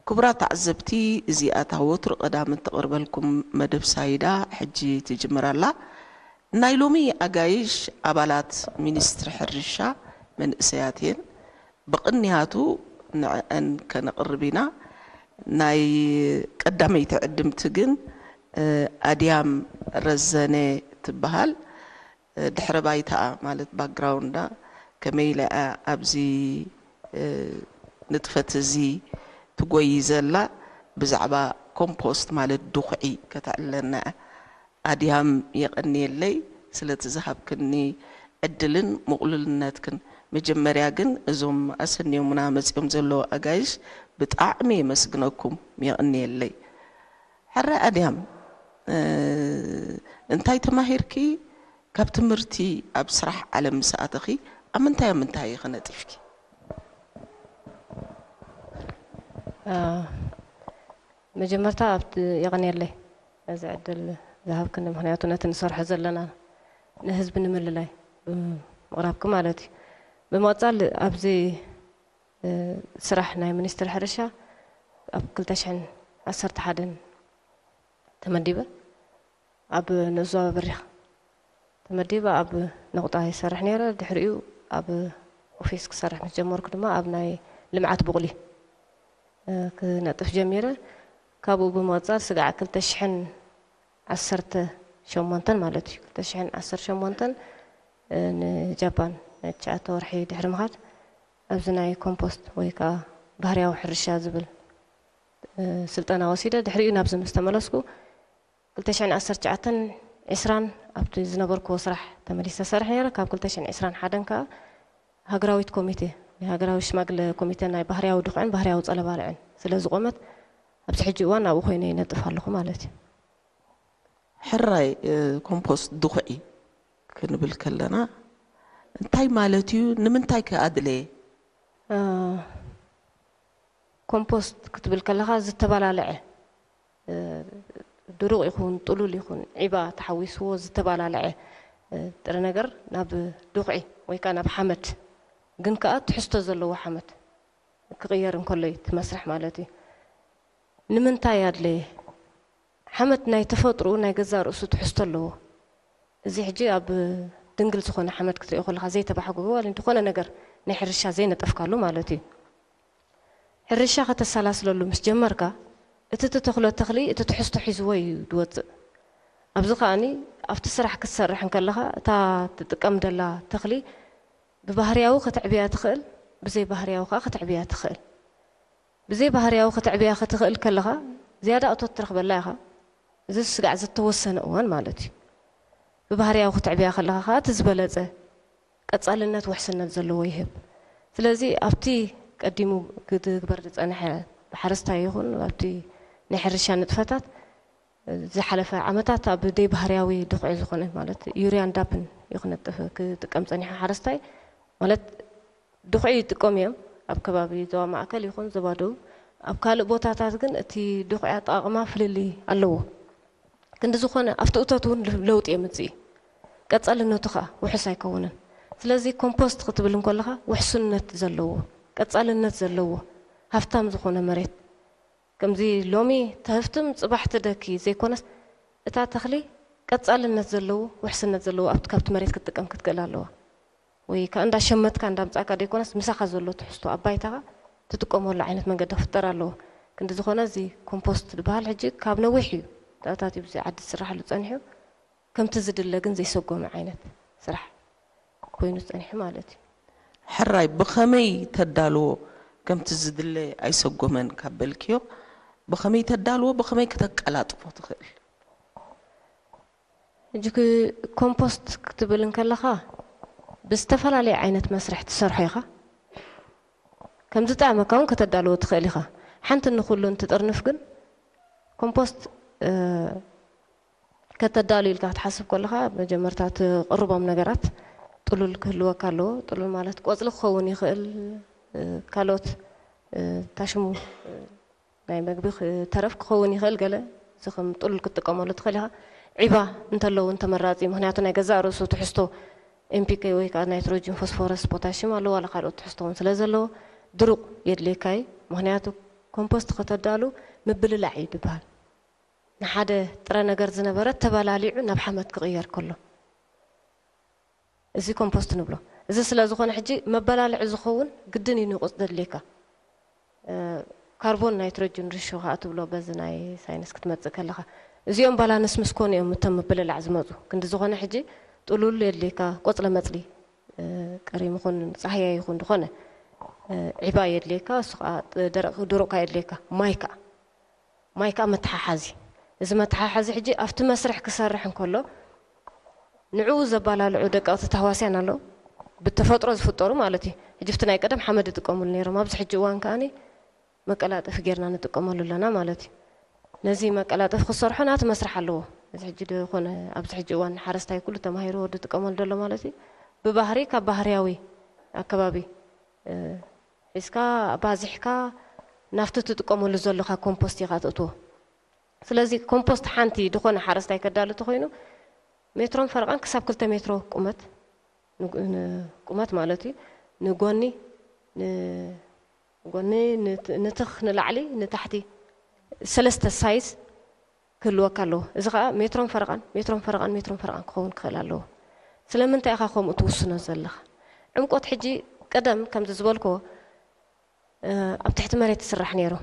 ክቡራት ተዓዘብቲ፣ እዚኣ እታ ወትሩ ቀዳም እትቐርበልኩም መደብ ሳይዳ ሕጂ ትጅምር ኣላ። ናይ ሎሚ ኣጋይሽ ኣባላት ሚኒስትሪ ሕርሻ መንእሰያት እየን። ብቕንያቱ ንዕአን ከነቕርብ ኢና። ናይ ቀዳመይቲ ዕድምቲ ግን፣ እ፣ ኣድያም ረዘነ ትበሃል። እ፣ ድሕረ ባይታኣ ማለት ባክግራውንዳ ከመይ ኢላ እያ ኣብዚ፣ እ፣ ንጥፈት እዚ ትጎይ ዘላ፣ ብዛዕባ ኮምፖስት ማለት ድኹዒ ከተዕልለና እያ። ኣድያም የቐንየለይ ስለቲ ዝሃብክኒ ዕድልን ምቕሉልነትክን። መጀመርያ ግን እዞም ኣሰንዮምና መጺኦም ዘለዉ ኣጋይሽ ብጣዕሚ የመስግነኩም፣ የቐንየለይ። ሕራይ ኣድያም፣ እ፣ እንታይ ተማሂርኪ? ካብ ትምህርቲ ኣብ ስራሕ ዓለም ምስ ኣተኺ ኣብ ምንታይ ኣብ ምንታይ ኢኺ ነጢፍኪ? እ፣ መጀመርታ ኣብቲ የቐንየለይ ነዚ ዕድል ዝሃብክኒ፣ ምኽንያቱ ነቲ ንሰርሖ ዘለና ንህዝቢ ንምልላይ ብምቕራብኪ ማለት እዩ። ብምቕጻል ኣብዚ፣ እ፣ ስራሕ ናይ ሚኒስትሪ ሕርሻ ኣብ ክልተ ሽሕን ዓሰርተ ሓደን ተመዲበ ኣብ ንእዞ በሪኽ ተመዲበ ኣብ ነቑጣ ይሰርሕ ነይረ። ድሕሪኡ ኣብ ኦፊስ ክሰርሕ ምስ ጀመርኩ ድማ ኣብ ናይ ልምዓት ቡቕሊ፣ እ፣ ክነጥፍ ጀሚረ። ካብኡ ብምቕጻል ስጋዕ ክልተ ሽሕን ዓሰርተ ሸሞንተን ማለት እዩ፣ ክልተ ሽሕን ዓሰርተ ሸሞንተን፣ እ፣ ንጃፓን ናይ ትሽዓተ ወርሒ ድሕሪ ምኻድ ኣብዚ ናይ ኮምፖስት ወይ ከኣ ባህርያዊ ሕርሻ ዝብል፣ እ፣ ስልጠና ወሲደ። ድሕሪኡ ናብዚ ምስ ተመለስኩ ክልተ ሽሕን ዓሰርተ ትሽዓተን ዒስራን ኣብቲ ዝነበርክዎ ስራሕ ተመሊሰ ሰርሕ ነይረ። ካብ ክልተ ሽሕን ዒስራን ሓደን ከኣ ሃገራዊት ኮሚቴ፣ ናይ ሃገራዊ ሽማግለ ኮሚቴ ናይ ባህርያዊ ድኹዕን ባህርያዊ ጸለባልዕን ስለ ዝቖመት ኣብዚ ሕጂ እዋን ኣብኡ ኮይነ ይነጥፍ ኣለኹ ማለት እዩ። ሕራይ፣ እ፣ ኮምፖስት ድኹዒ ክንብል ከለና እንታይ ማለት እዩ? ንምንታይ ከ ኣድለየ? እ፣ ኮምፖስት ክትብል ከለኻ ዝተባላለዐ፣ እ፣ ድሩቕ ይኹን ጥሉል ይኹን ዒባ ተሓዊስዎ ዝተባላለዐ፣ እ፣ ጥረ ነገር ናብ ድኹዒ ወይ ከኣ ናብ ሓመድ፣ ግን ከኣ ትሕዝቶ ዘለዎ ሓመድ ክቕየር እንከሎ እዩ እቲ መስርሕ ማለት እዩ። ንምንታይ ኣድለየ? ሓመድ ናይ ተፈጥሮኡ ናይ ገዛእ ርእሱ ትሕዝቶ ኣለዎ። እዚ ሕጂ ኣብ ድንግል ዝኾነ ሓመድ ክትሪኦ ከለኻ ዘይተባሕጎገ ዋላ ዝኾነ ነገር ናይ ሕርሻ ዘይነጠፍካሉ ማለት እዩ። ሕርሻ ከተሰላስለሉ ምስ ጀመርካ እቲ ትተኽሎ ተኽሊ እቲ ትሕዝቶ ሒዝዎ እዩ ዝወፅእ። ኣብዚ ከኣኒ ኣብቲ ስራሕ ክትሰርሕ እንከለኻ እታ ትጥቀም ደላ ተኽሊ ብባህርያዊ ከተዕብያ ትኽእል፣ ብዘይ ባህርያዊ ከኣ ከተዕብያ ትኽእል። ብዘይ ባህርያዊ ከተዕብያ ክትኽእል ከለኻ ዝያዳ እቶት ትረኽበላ ኢኻ። እዚ ስጋዕ ዝተወሰነ እዋን ማለት እዩ። ብባህርያዊ ክትዕብያ ከለኻ ከኣ እቲ ዝበለጸ ቀጻልነት ውሕስነት ዘለዎ ይህብ። ስለዚ ኣብቲ ቀዲሙ ክትግበር ዝጸንሐ ብሓረስታይ ይኹን ኣብቲ ናይ ሕርሻ ንጥፈታት ዝሓለፈ ዓመታት ኣብ ደይ ባህርያዊ ድኹዒ ዝኾነ ማለት ዩርያን ዳፕን እዩ ክነጥፍ ክጥቀም ጸኒሑ ሓረስታይ ማለት ድኹዒ ይጥቀሙ እዮም ኣብ ከባቢ ዞባ ማእከል ይኹን ዞባ ደቡብ። ኣብ ካልእ ቦታታት ግን እቲ ድኹዒ ኣጠቓቕማ ፍልልይ ኣለዎ። ክንዲ ዝኾነ ኣብቲ እቶት እውን ለውጢ የምጽእ እዩ። ቀጻልነቱ ኸኣ ውሑስ ኣይከውንን። ስለዚ ኮምፖስት ክትብል እንከለኻ ውሕስነት ዘለዎ፣ ቀጻልነት ዘለዎ፣ ሃፍታም ዝኾነ መሬት ከምዚ ሎሚ ተህፍትም ጽባሕ ትደኪ ዘይኮነስ እታ ተኽሊ ቀጻልነት ዘለዎ ውሕስነት ዘለዎ ኣብቲ ካብቲ መሬት ክትጥቀም ክትክእል ኣለዋ። ወይ ከኣ እንዳሸመትካ እንዳምጻእካ ዘይኮነስ ምሳኻ ዘሎ ትሕዝቶ ኣብ ባይታኻ ትጥቀመሉ ዓይነት መንገዲ ክፍጠር ኣለዎ። ክንዲ ዝኾነ እዚ ኮምፖስት ዝበሃል ሕጂ ካብ ነዊሕ እዩ ተኣታትዩ ኣብዚ ዓዲ ዝስራሓሉ ጸኒሑ። ከምቲ ዝድለ ግን ዘይሰጎመ ዓይነት ስራሕ ኮይኑ ጸኒሑ ማለት እዩ። ሕራይ ብኸመይ ተዳልዎ ከምቲ ዝድለ ኣይሰጎመን ካብ በልክዮ ብኸመይ ተዳልዎ ብኸመይ ክተቀላጥፎ ትኽእል? ሕጂ ኮምፖስት ክትብል እንከለኻ ብዝተፈላለየ ዓይነት መስርሕ ትሰርሖ ኢኻ። ከም ዝጠዓመካ እውን ከተዳልዎ ትኽእል ኢኻ። ሓንቲ ንኹሉ እንትጥርንፍ ግን ኮምፖስት ከተዳሉ ኢልካ ክትሓስብ ከለኻ መጀመርታ ትቕርቦም ነገራት ጥሉል ክህልወካ ኣለዎ። ጥሉል ማለት ቆፅሊ ክኸውን ይኽእል፣ ካልኦት ታሽሙ ናይ መግቢ ተረፍ ክኸውን ይኽእል። ገለ እዚ ከም ጥሉል ክትጥቀመሉ ትኽእል ኢኻ። ዒባ እንተለዉ እንተመራፂ፣ ምክንያቱ ናይ ገዛእ ርእሱ ትሕዝቶ ኤንፒኬ ወይ ከዓ ናይትሮጅን፣ ፎስፎረስ፣ ፖታሽም ኣለዎ፣ ዋላ ካልኦት ትሕዝቶ እውን ስለ ዘለዎ ድሩቕ የድልየካ እዩ። ምክንያቱ ኮምፖስት ከተዳሉ ምብልላዕ እዩ ዝበሃል። ንሓደ ጥረ ነገር ዝነበረ ተበላሊዑ ናብ ሓመድ ክቕየር ከሎ፣ እዚ ኮምፖስት ንብሎ። እዚ ስለ ዝኾነ ሕጂ መበላልዒ ዝኸውን ግድን እዩ ንቑጽ ዘድልየካ። እ፣ ካርቦን ናይትሮጅን ሪሾ ከኣ ትብሎ በዚ ናይ ሳይንስ ክትመጽእ ከለኻ። እዚኦም ባላንስ ምስ ኮኑ እዮም እቶም ምብልላዕ ዝመጹ። ክንዲ ዝኾነ ሕጂ ጥሉል የድልየካ፣ ቆጽለ መጽሊ፣ እ፣ ቀሪም ይኹን ጻህያይ ይኹን ዝኾነ፣ እ፣ ዒባ የድልየካ፣ እሱ ከኣ ደረቕ ድሩቕ ከኣ የድልየካ፣ ማይ ከኣ። ማይ ከኣ መተሓሓዚ። እዚ መተሓሓዚ ሕጂ ኣብቲ መስርሕ ክሰርሕ እንከሎ ንዕኡ ዘባላልዑ ደቀቕቲ ተህዋስያን ኣለዉ። ብተፈጥሮ ዝፍጠሩ ማለት እዩ። ሕጂ ኣብቲ ናይ ቀደም ሓመድ ይጥቀሙሉ ነይሮም። ኣብዚ ሕጂ እዋን ከኣኒ መቀላጠፊ ጌርና ንጥቀመሉ ኣለና ማለት እዩ። ነዚ መቀላጠፊ ክሰርሖ ናቲ መስርሕ ኣለዎ። እዚ ሕጂ ዝኾነ ኣብዚ ሕጂ እዋን ሓረስታይ ኩሉ ተማሂሩ ወዲ ጥቀመሉ ዘሎ ማለት እዩ። ብባህሪ ካብ ባህርያዊ ኣከባቢ፣ እ፣ ሒዝካ ኣባዚሕካ ናብቲ ትጥቀመሉ ዘለኻ ኮምፖስት ኢኻ ተእትዎ። ስለዚ ኮምፖስት ሓንቲ ዝኾነ ሓረስታይ ከዳሉ ተኾይኑ ሜትሮን ፈረቓን ክሳብ ክልተ ሜትሮ ቁመት፣ ን-፣ ን-፣ ቁመት ማለት እዩ። ንጎኒ፣ ንጎኒ፣ ንት-፣ ንትኽ፣ ንላዕሊ፣ ንታሕቲ ሰለስተ ሳይዝ ክህልወካ ኣለዎ። እዚ ኸኣ ሜትሮን ፈረቓን፣ ሜትሮን ፈረቓን፣ ሜትሮን ፈረቓን ክኸውን ክኽእል ኣለዎ። ስለምንታይ ኢኻ ከምኡ ትውስኖ ዘለኻ? ዕምቆት ሕጂ ቀደም ከምዚ ዝበልክዎ፣ እ፣ ኣብ ትሕቲ መሬት ይስራሕ ነይሩ።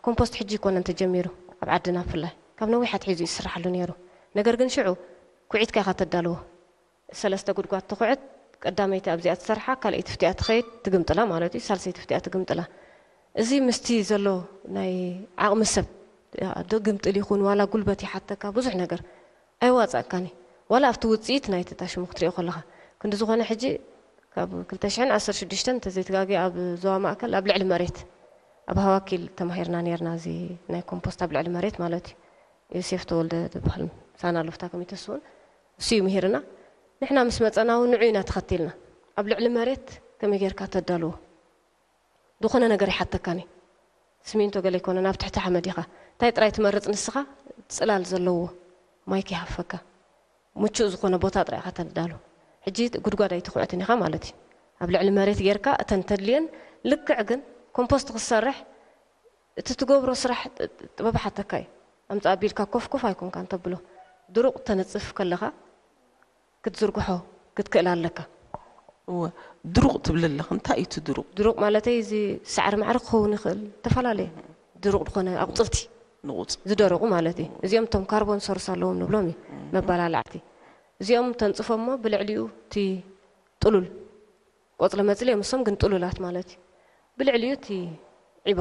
ኮምፖስት ሕጂ ኣይኮነን ተጀሚሩ፣ ኣብ ዓድና ብፍላይ። ካብ ነዊሕ ኣትሒዙ ይስራሓሉ ነይሩ። ነገር ግን ሽዑ ኩዒትካ ኢኻ ተዳልዎ። ሰለስተ ጉድጓድ ትኹዕት፣ ቀዳመይቲ ኣብዚኣ ትሰርሓ፣ ካልኣይቲ ፍቲኣ ትኸይድ፣ ትግምጥላ ማለት እዩ፣ ሳልሰይቲ ፍቲኣ ትግምጥላ። እዚ ምስቲ ዘሎ ናይ ዓቕሚ ሰብ፣ ዶ ግምጥል ይኹን ዋላ ጉልበት ይሓተካ፣ ብዙሕ ነገር ኣይዋጻእካን እዩ። ዋላ ኣብቲ ውጽኢት ናይቲ ታሽሙ ክትሪኦ ከለኻ። ክንዲ ዝኾነ ሕጂ ካብ ክልተ ሽሕን ዓሰርተ ሽዱሽተን እንተዘይተጋግየ ኣብ ዞባ ማእከል ኣብ ልዕሊ መሬት ኣብ ሃዋኪል ተማሂርና ነይርና፣ እዚ ናይ ኮምፖስት ኣብ ልዕሊ መሬት ማለት እዩ። ዮሴፍ ተወልደ ዝበሃል ሳና ሎፍታ ኮሚቴ እሱ እውን እሱ እዩ ምሂርና። ንሕና ምስ መጸና እውን ንዑ ኢና ተኸቲልና። ኣብ ልዕሊ መሬት ከመይ ጌርካ ተዳልዎ? ዝኾነ ነገር ይሓተካኒ። ስሚንቶ ገለ ይኮነ፣ ናብ ትሕቲ ሓመድ ኢኻ። እንታይ ጥራይ ትመርጽ ንስኻ? ጽላል ዘለዎ ማይ ከይሃፈካ። ምቹእ ዝኾነ ቦታ ጥራይ ኢኻ ተዳሉ። ሕጂ ጉድጓድ ኣይትኹዕትን ኢኻ ማለት እዩ። ኣብ ልዕሊ መሬት ጌርካ እተን ተድልየን ልክዕ ግን ኮምፖስት ክትሰርሕ እቲ ትገብሮ ስራሕ ጥ-፣ ጥበብ ሓተካ እዩ። ኣምጻ ኣቢልካ ኮፍ ኮፍ ኣይኮንካን ተብሎ። ድሩቕ ተነጽፍ ከለኻ ክትዝርግሖ ክትክእል ኣለካ። እወ፣ ድሩቕ ትብል ኣለኻ። እንታይ እዩ እቲ ድሩቕ? ድሩቕ ማለተይ እዚ ሳዕሪ ማዕሪ ክኸውን ይኽእል፣ ዝተፈላለየ ድሩቕ ዝኾነ ኣቑጽልቲ ንቑጽ። ዝደረቑ ማለት እዩ። እዚኦም እቶም ካርቦን ሶርስ ኣለዎም ንብሎም እዩ፣ መባላላዕቲ። እዚኦም ተንጽፎ እሞ ብልዕሊኡ እቲ ጥሉል ቆጽሊ መጽሊ እዮም፣ እሶም ግን ጥሉላት ማለት እዩ። ብልዕሊኡ እቲ ዒባ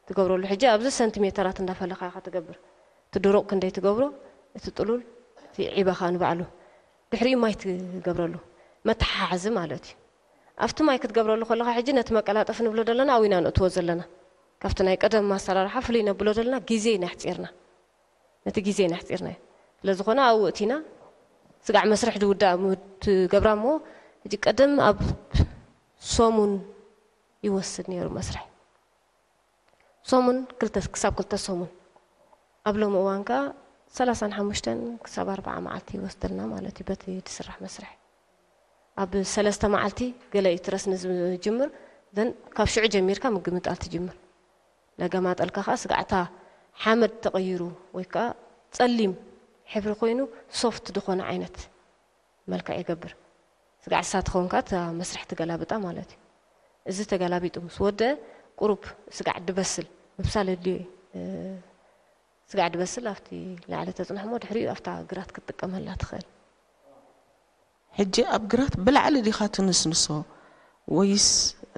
ትገብረሉ። ሕጂ ኣብዚ ሰንቲሜተራት እንዳፈለኻ ኢኻ ትገብር። እቲ ድሩቕ ክንደይ ትገብሮ፣ እቲ ጥሉል፣ እቲ ዒባ ኸኣ ንባዕሉ። ድሕሪኡ ማይ ትገብረሉ። መተሓሓዚ ማለት እዩ። ኣብቲ ማይ ክትገብረሉ ከለኻ ሕጂ ነቲ መቀላጠፊ ንብሎ ዘለና ኣብኡ ኢና ነእትዎ ዘለና። ካብቲ ናይ ቀደም ኣሰራርሓ ፍልይ ነብሎ ዘለና ግዜ ኢና ኣሕጺርና። ነቲ ግዜ ኢና ኣሕጺርናዮ። ስለ ዝኾነ ኣብኡ እቲና ስጋዕ መስርሕ ዝውዳእ ም-፣ ትገብራ እሞ፣ ሕጂ ቀደም ኣብ ሰሙን ይወስድ ነይሩ መስርሕ። ሰሙን ክልተ፣ ክሳብ ክልተ ሰሙን። ኣብ ሎሚ እዋን ከኣ ሰላሳን ሓሙሽተን ክሳብ ኣርብዓ መዓልቲ ይወስደልና ማለት እዩ፣ በቲ ዝስራሕ መስርሕ። ኣብ ሰለስተ መዓልቲ ገለ እዩ እቲ ረስኒ ዝጅምር፣ ዘን ካብ ሽዑ ጀሚርካ ምግምጣል ትጅምር። ለገማጠልካ ከኣ ስጋዕ እታ ሓመድ ተቐይሩ ወይ ከኣ ጸሊም ሕብሪ ኮይኑ ሶፍት ዝኾነ ዓይነት መልክዕ ይገብር። ስጋዕ እሳ ትኸውን ከኣ እታ መስርሕ ትገላብጣ ማለት እዩ። እዚ ተገላቢጡ ምስ ወደአ ቁሩብ ስጋዕ ድበስል፣ ምብሳል የድልዮ እዩ። እ፣ ስጋዕ ድበስል ኣብቲ ላዕሊ ተጽንሖ እሞ ድሕሪኡ ኣብታ ግራት ክትጥቀመላ ትኽእል። ሕጂ ኣብ ግራት ብላዕሊ ዲኻ ትንስንሶ ወይስ፣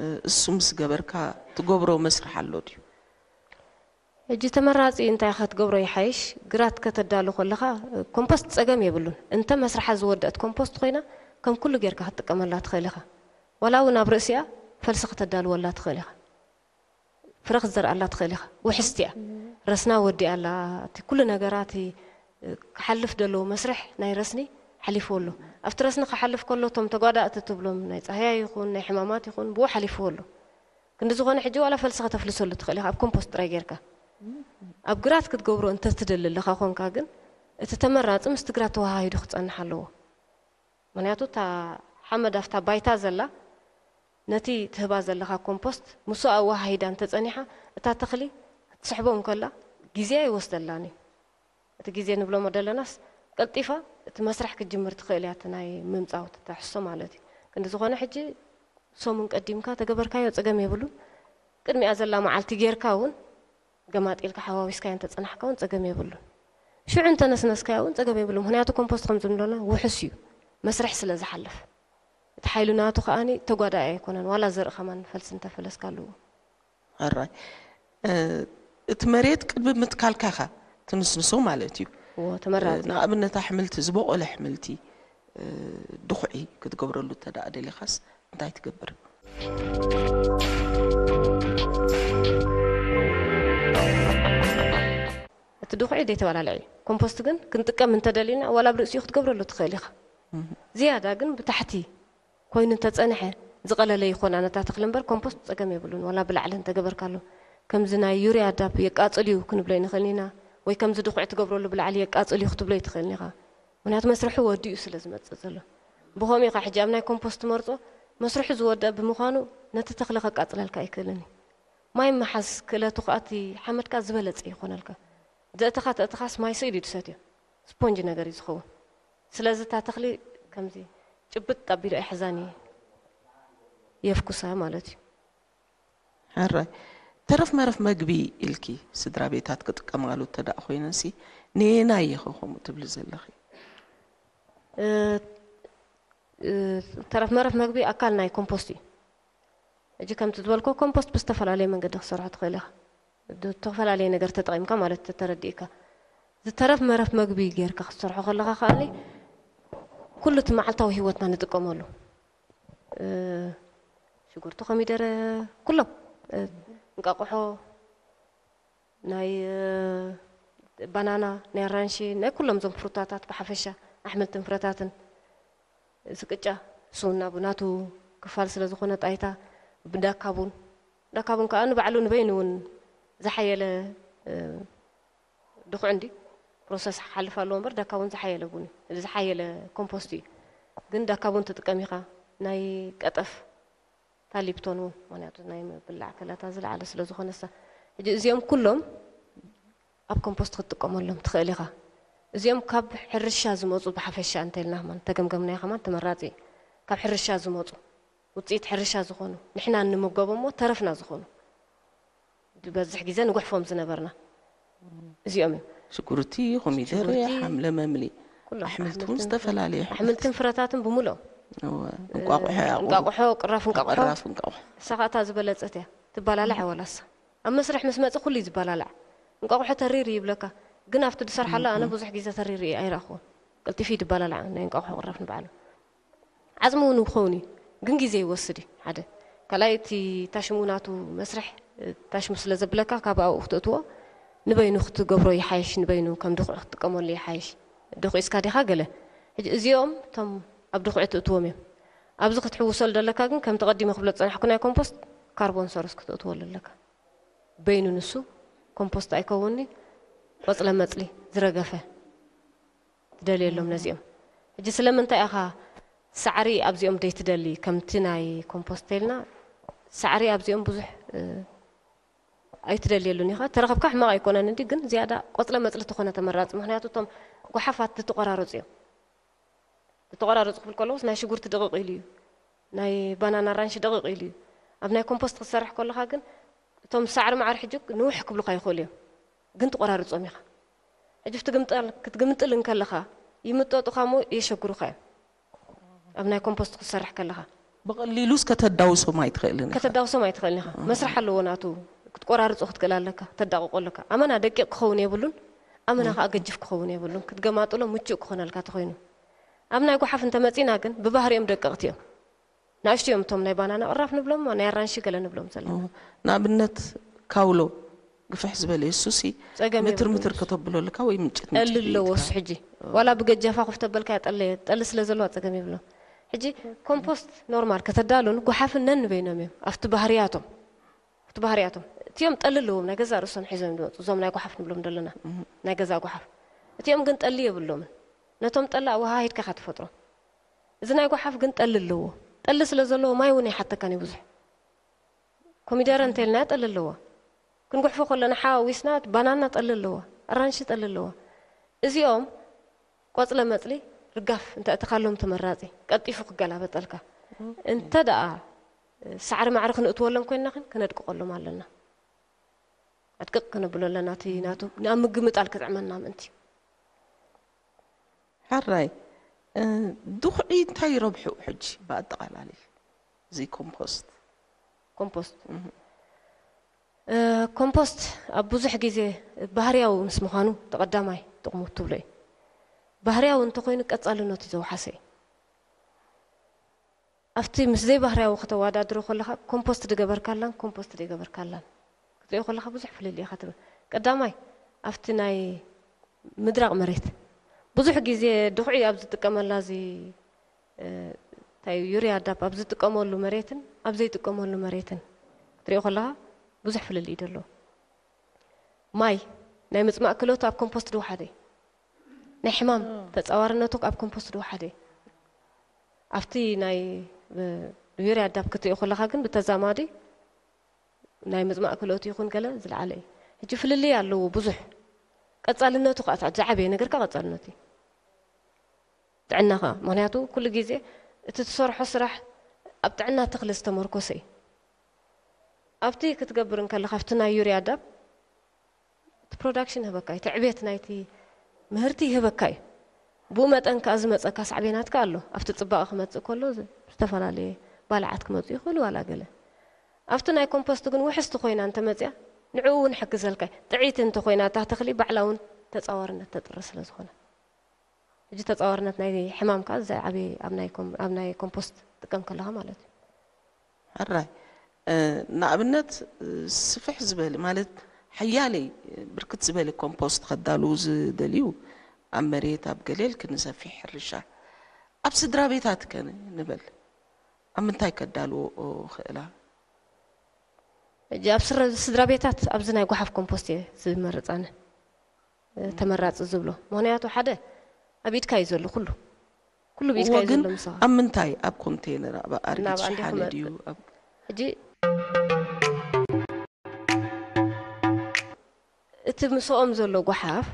እ፣ እሱ ምስ ገበርካ ትገብሮ መስርሕ ኣሎ ድዩ? ሕጂ ተመራጺ እንታይ ክትገብሮ ይሓይሽ? ግራት ከተዳሉ ከለኻ፣ እ፣ ኮምፖስት ጸገም የብሉን። እንተ መስርሓ ዝወደአት ኮምፖስት ኮይና፣ ከም ኩሉ ጌርካ ክትጥቀመላ ትኽእል ኢኻ። ዋላ እውን ኣብ ርእሲኣ ፈልሲ ከተዳልወላ ትኽእል ኢኻ። ፍረ ክትዘርኣላ ትኽእል ኢኻ። ውሕስቲ እያ። ረስና ወዲኣ ኣላ። እቲ ኩሉ ነገራ፣ እቲ ክሓልፍ ዘለዎ መስርሕ ናይ ረስኒ ሓሊፍዎ ኣሎ። ኣብቲ ረስኒ ክሓልፍ ከሎ፣ እቶም ተጓዳእቲ ትብሎም ናይ ጻህያይ ይኹን ናይ ሕማማት ይኹን ብኡ ሓሊፍዎ ኣሎ። ክንዲ ዝኾነ ሕጂ ዋላ ፈልሲ ከተፍልሰሉ ትኽእል ኢኻ፣ ኣብ ኮምፖስት ጥራይ ጌርካ። ኣብ ግራት ክትገብሮ እንተ ትደሊ ኣለኻ ኾንካ ግን፣ እቲ ተመራጺ ምስቲ ግራት ተወሃሂዱ ክጸንሕ ኣለዎ። ምኽንያቱ እታ ሓመድ ኣብታ ባይታ ዘላ፣ ነቲ ትህባ ዘለኻ ኮምፖስት ምስኡ ኣወሃሂዳ እንተጸኒሓ፣ እታ ተኽሊ ትስሕቦ እንከላ ግዜ ኣይወስደላን እዩ። እቲ ግዜ ንብሎሞ ደለናስ ቀልጢፋ እቲ መስርሕ ክትጅምር ትኽእል እያ፣ እቲ ናይ ምምጻው ትሕዝቶ ማለት እዩ። ክንዲ ዝኾነ ሕጂ ሰሙን ቀዲምካ ተገበርካዮ ጸገም የብሉን። ቅድሚኣ ዘላ መዓልቲ ጌርካ እውን ገማጢልካ ሓዋዊስካዮ እንተጸናሕካ እውን ጸገም የብሉን። ሽዑ እንተነስነስካዮ እውን ጸገም የብሉን። ምኽንያቱ ኮምፖስት ከም ዝብሎና ውሑስ እዩ፣ መስርሕ ስለ ዝሓልፍ። እቲ ሓይሉ ናቱ ከኣኒ ተጓዳኢ ኣይኮነን፣ ዋላ ዘርኢ ከማን ፈልሲ እንተፈለስካ ኣለዎ። ኣራይ እቲ መሬት ቅድሚ ምትካልካ ኢኻ ትንስንሶ ማለት እዩ። እዎ ተመራፂ። ንኣብነት ኣሕምልቲ፣ ዝበቆለ ኣሕምልቲ፣ ድኹዒ ክትገብረሉ እንተ ደኣ ደሊኻስ እንታይ ትገብር? እቲ ድኹዒ ዘይተባላልዐ እዩ። ኮምፖስት ግን ክንጥቀም እንተደሊና ዋላ ኣብ ርእሲኡ ክትገብረሉ ትኽእል ኢኻ። ዝያዳ ግን ብታሕቲ ኮይኑ እንተጸንሐ ዝቐለለ ይኾና ነታ ተኽሊ እምበር ኮምፖስት ጸገም የብሉን። ዋላ ብላዕሊ እንተገበርካሉ ከምዚ ናይ ዩርያ ዳፕ የቃጽል እዩ ክንብሎ ይንኽእል ኢና፣ ወይ ከምዚ ድኹዒ ትገብረሉ ብላዕሊ የቃጽል እዩ ክትብሎ ይትኽእል ኢኻ። ምኽንያቱ መስርሑ ወዲኡ ስለ ዝመጽእ ዘሎ። ብኸምኡ ኢኻ ሕጂ ኣብ ናይ ኮምፖስት መርጾ መስርሑ ዝወደአ ብምዃኑ ነቲ ተኽሊ ከቃጽለልካ ኣይክእልን እዩ። ማይ ምሓዝ ክእለቱ ከኣ እቲ ሓመድካ ዝበለጸ ይኾነልካ። ዘእተኻ ተእተኻስ ማይ ስኢሉ እዩ ዝሰትዮ። ስፖንጅ ነገር እዩ ዝኸውን። ስለዚ እታ ተኽሊ ከምዚ ጭብጥ ኣቢሉ ኣይሕዛን እዩ፣ የፍኩሳ ማለት እዩ። ሕራይ ተረፍ መረፍ መግቢ ኢልኪ ስድራ ቤታት ክጥቀማሉ እተ ደኣ ኮይነንሲ ነየናይ ኢኺ ከምኡ ትብሊ ዘለኺ? እ፣ እ፣ ተረፍ መረፍ መግቢ ኣካል ናይ ኮምፖስት እዩ። ሕጂ ከምቲ ዝበልኮ ኮምፖስት ብዝተፈላለየ መንገዲ ክሰርሖ ትኽእል ኢኻ። ዝተፈላለዩ ነገር ተጠቒምካ ማለት ተረዲእካ ዝተረፍ መረፍ መግቢ ጌርካ ክትሰርሖ ከለኻ ከኣኒ ኩሉ እቲ መዓልታዊ ህይወትና ንጥቀመሉ እ፣ ሽጉርቲ፣ ኮሚደረ፣ ኩሎም እ፣ እንቃቑሖ፣ ናይ እ፣ ባናና፣ ናይ ኣራንሺ፣ ናይ ኩሎም እዞም ፍሩታታት ብሓፈሻ ኣሕምልትን ፍረታትን እዚ ቅጫ ስውና ብናቱ ክፋል ስለ ዝኾነ ጣይታ ብዳካቡን ዳካቡን ከዓ ንባዕሉ ንበይኑ እውን ዝሓየለ እ፣ ድኹዕ እንዲ ፕሮሰስ ክሓልፍ ኣለዎ እምበር ዳካ እውን ዝሓየለ ቡን እዩ፣ ዝሓየለ ኮምፖስት እዩ። ግን ዳካ ቡን ትጥቀም ኢኻ ናይ ቀጠፍ ታሊፕቶን እውን ምክንያቱ ናይ ምብላዕ ክእለታ ዝለዓለ ስለ ዝኾነሳ ሕጂ እዚኦም ኩሎም ኣብ ኮምፖስት ክትጥቀመሎም ትኽእል ኢኻ። እዚኦም ካብ ሕርሻ ዝመፁ ብሓፈሻ እንተልና ከማን ተገምገምናዮ ከማን ተመራፂ እዩ። ካብ ሕርሻ ዝመፁ ውፅኢት ሕርሻ ዝኾኑ ንሕና እንምገቦ እሞ ተረፍና ዝኾኑ ዝበዝሕ ግዜ ንጉሕፎም ዝነበርና እዚኦም እዮም። ሽጉርቲ፣ ኮሚደረ፣ ሽጉርቲ፣ ሓምለ መምሊ፣ ኩሎም ኣሕምልቲ እውን ኣሕምልትን ዝተፈላለየ ኣሕምልትን ፍረታትን ብምልኦም እወ፣ እንቋቑሖ ያቑ እንቃቑሖ፣ ቅራፍ እንቃቑሖ ቅራፍ እንቋቑሖ እሳ ኸኣ እታ ዝበለጸት እያ ትባላላዕ ወላሳ ኣብ መስርሕ ምስ መጽእ ኩሉ እዩ ዝባላላዕ። እንቋቑሖ ተሪር እዩ ይብለካ፣ ግን ኣብቲ ድሰርሓሉ ኣነ ብዙሕ ግዜ ተሪር እዩ ኣይረኣኽዎን። ቀልጢፉ እዩ ድባላላዕ ናይ እንቋቑሖ ቅራፍ ንባዕሉ። ዓጽሚ እውን ክኸውን እዩ፣ ግን ግዜ ይወስድ እዩ ሓደ። ካልኣይ እቲ ታሽሙ ናቱ መስርሕ ታሽሙ ስለ ዘብለካ ካብ ኣብኡ ክትእትዎ ንበይኑ ክትገብሮ ይሓይሽ፣ ንበይኑ ከም ድኹዒ ክትጥቀመሉ ይሓይሽ። ድኹዒ እስካ ዲኻ ገለ። ሕጂ እዚኦም እቶም ኣብ ድኹዒ ትእትዎም እዮም። ኣብዚ ክትሕውሰሉ ዘለካ ግን ከምቲ ቀዲመ ክብሎ ዝጸናሕኩ ናይ ኮምፖስት ካርቦን ሶርስ ክትእትወሉ ኣለካ። በይኑ ንሱ ኮምፖስት ኣይከውንኒ ቆጽለ መጽሊ ዝረገፈ ትደልየሎም ነዚኦም። ሕጂ ስለምንታይ ኢኻ ሳዕሪ ኣብዚኦም ደይትደሊ ከምቲ ናይ ኮምፖስት ኢልና ሳዕሪ ኣብዚኦም ብዙሕ እ፣ ኣይትደልየሉን ኢኻ ተረኸብካ ሕማቕ ኣይኮነን እንዲ ግን ዝያዳ ቆጽለ መጽሊ ተኾነ ተመራጺ ምክንያቱ እቶም ጓሓፋት ዝተቆራረጹ እዮም። ዝተቆራረጹ ክብል ከለኹስ ናይ ሽጉርቲ ደቂቕ ኢሉ እዩ፣ ናይ ባናና ኣራንሺ ደቂቕ ኢሉ እዩ። ኣብ ናይ ኮምፖስት ክትሰርሕ ከለኻ ግን እቶም ሳዕሪ ማዕሪ ሕጂ ንውሕ ክብሉካ ይኽእሉ እዮም፣ ግን ትቆራርጾም ኢኻ። ሕጂ ክትግምጠል ክትግምጥል እንከለኻ ይምጠጡኻ እሞ የሸግሩኻ እዮም። ኣብ ናይ ኮምፖስት ክትሰርሕ ከለኻ ብቐሊሉስ ከተዳውሶም ኣይትኽእልን ኢኻ። ከተዳውሶም ኣይትኽእልን ኢኻ። መስርሕ ኣለዎ ናቱ። ክትቆራርጾ ክትክእል ኣለካ፣ ተዳቕቆ ኣለካ። ኣመና ደቂቕ ክኸውን የብሉን፣ ኣመና ከኣ ገጅፍ ክኸውን የብሉን። ክትገማጥሎ ምቹእ ክኾነልካ ተኾይኑ። ኣብ ናይ ጓሓፍ እንተመጺና ግን ብባህሪኦም ደቀቕቲ እዮም። ንኣሽቱ እዮም እቶም ናይ ባናና ቅራፍ ንብሎም፣ ናይ ኣራንሺ ገለ ንብሎም ዘለና። ንኣብነት ካውሎ ግፍሕ ዝበለ እሱሲ ጸገም ምትር የብሉን። ምትር ከተብሎ ኣለካ ወይ ምጭት ጠሊ ምጭት ኣለዎ ኢልካ። እሱ ሕጂ ዋላ ብገጃፋ ክፍተበልካ ጠሊ ጠሊ ስለ ዘለዎ ጸገም የብሎ። ሕጂ ኮምፖስት ኖርማል ከተዳሉን ጓሓፍን ነንበይኖም እዮም ኣብቲ ባህርያቶም ኣብቲ ባህርያቶም እቲኦም ጠሊ ኣለዎም ናይ ገዛ ርእሶም ሒዞም ዝመፁ እዞም ናይ ጓሓፍ ንብሎም ዘለና ናይ ገዛ ጓሓፍ እቲኦም ግን ጠሊ የብሎምን። ነቶም ጠሊ ኣወሃሂድካ ኢኻ ትፈጥሮ። እዚ ናይ ጓሓፍ ግን ጠሊ ኣለዎ። ጠሊ ስለ ዘለዎ ማይ እውን ኣይሓተካን እዩ ብዙሕ። ኮሚደረ እንተልና ጠሊ ኣለዎ። ክንጉሕፎ ከለና ሓዋዊስና ባናና ጠሊ ኣለዎ፣ ኣራንሺ ጠሊ ኣለዎ። እዚኦም ቆጽለ መጽሊ ርጋፍ እንተ እትካሎም ተመራጺ፣ ቀልጢፉ ክገላበጠልካ። እንተ ደኣ ሳዕሪ ማዕሪ ክንእትወሎም ኮይንና ግን ክነድቅቐሎም ኣለና። ኣድቅቕ ክነብሎ ኣለና። እቲ ናቱ ናብ ምግምጣል ክጥዕመና ምእንቲ። ሕራይ። እ፣ ድኹዒ እንታይ ረብሑ ሕጂ ብኣጠቓላሊ እዚ ኮምፖስት? ኮምፖስት። እ፣ ኮምፖስት ኣብ ብዙሕ ግዜ ባህርያዊ ምስ ምዃኑ ተቐዳማይ ጥቕሙ ትብሎ እዩ። ባህርያዊ እንተኾይኑ ቀጻልነቱ ዘውሓሰ እዩ። ኣብቲ ምስ ዘይባህርያዊ ከተወዳድሮ ከለኻ ኮምፖስት ድገበርካላን ኮምፖስት ዘይገበርካላን ክትሪኦ ከለኻ ብዙሕ ፍልልይ ኢኻ ትብል። ቀዳማይ ኣብቲ ናይ ምድራቕ መሬት ብዙሕ ግዜ ድኹዒ ኣብ ዝጥቀመላ እዚ እ፣ እንታይ እዩ፣ ዩርያ ዳፕ ኣብ ዝጥቀመሉ መሬትን ኣብ ዘይጥቀመሉ መሬትን ክትሪኦ ከለኻ ብዙሕ ፍልልይ ደሎ። ማይ ናይ ምጽማእ ክእለቱ ኣብ ኮምፖስት ድወሓደ እዩ። ናይ ሕማም ተጻዋርነቱ ኣብ ኮምፖስት ድወሓደ እዩ። ኣብቲ ናይ እ፣ ዩርያ ዳፕ ክትሪኦ ከለኻ ግን ብተዛማዲ ናይ ምጽማእ ክእለቱ ይኹን ገለ ዝለዓለ እዩ። ሕጂ ፍልልይ ኣለዎ ብዙሕ። ቀጻልነቱ ከኣ እቲ ዝዓበየ ነገር ከኣ ቀጻልነቱ እዩ። ጥዕና ከኣ ምኽንያቱ ኩሉ ግዜ እቲ ትሰርሖ ስራሕ ኣብ ጥዕና ተኽሊ ዝተመርኮሰ እዩ። ኣብቲ ክትገብር እንከለኻ ኣብቲ ናይ ዩርያ ዳፕ እቲ ፕሮዳክሽን ይህበካ እዩ፣ እቲ ዕቤት ናይቲ ምህርቲ ይህበካ እዩ። ብኡ መጠን ከኣ ዝመጸካ ሳዕቤናት ከኣ ኣሎ። ኣብቲ ጽባቐ ክመጽእ ከሎ ዝተፈላለየ ባልዓት ክመጹ ይኽእሉ ዋላ ገለ። ኣብቲ ናይ ኮምፖስት ግን ውሕስቲ ኮይና እንተመጽያ ንዕኡ እውን ይሕግዘልካ እዩ። ጥዕይቲ እንተኮይና እታ ተኽሊ ባዕላ እውን ተጻዋርነት ተጥሪ ስለ ዝኾነ። ሕጂ ተጻዋርነት ናይ ሕማም ከኣ ዝዓቢ ኣብ ናይ ኮም ኣብ ናይ ኮምፖስት ትጥቀም ከለኻ ማለት እዩ። ሕራይ ንኣብነት ስፍሕ ዝበለ ማለት ሓያለይ ብርክት ዝበለ ኮምፖስት ከዳልዉ ዝደልዩ ኣብ መሬት ኣብ ገለ ኢልክኒ ሰፊሕ ሕርሻ ኣብ ስድራ ቤታት ከ ንበል ኣብ ምንታይ ከዳልዎ ክእላ? ሕጂ ኣብ ስረ- ስድራ ቤታት ኣብዚ ናይ ጓሓፍ ኮምፖስት እየ ዝመርፅ ኣነ። ተመራፂ ዝብሎ። ምኽንያቱ ሓደ ኣብ ኢድካ እዩ ዘሎ ኩሉ። ኩሉ ብኢድካ እዩ ዘሎ ምሳኻ። ኣብ ምንታይ? ኣብ ኮንቴነር፣ ኣብ ኣርጊት ናብ ኣንዲ ሸሓኒ ክመ- ድዩ? ኣብ ሕጂ እቲ ምስኦም ዘሎ ጓሓፍ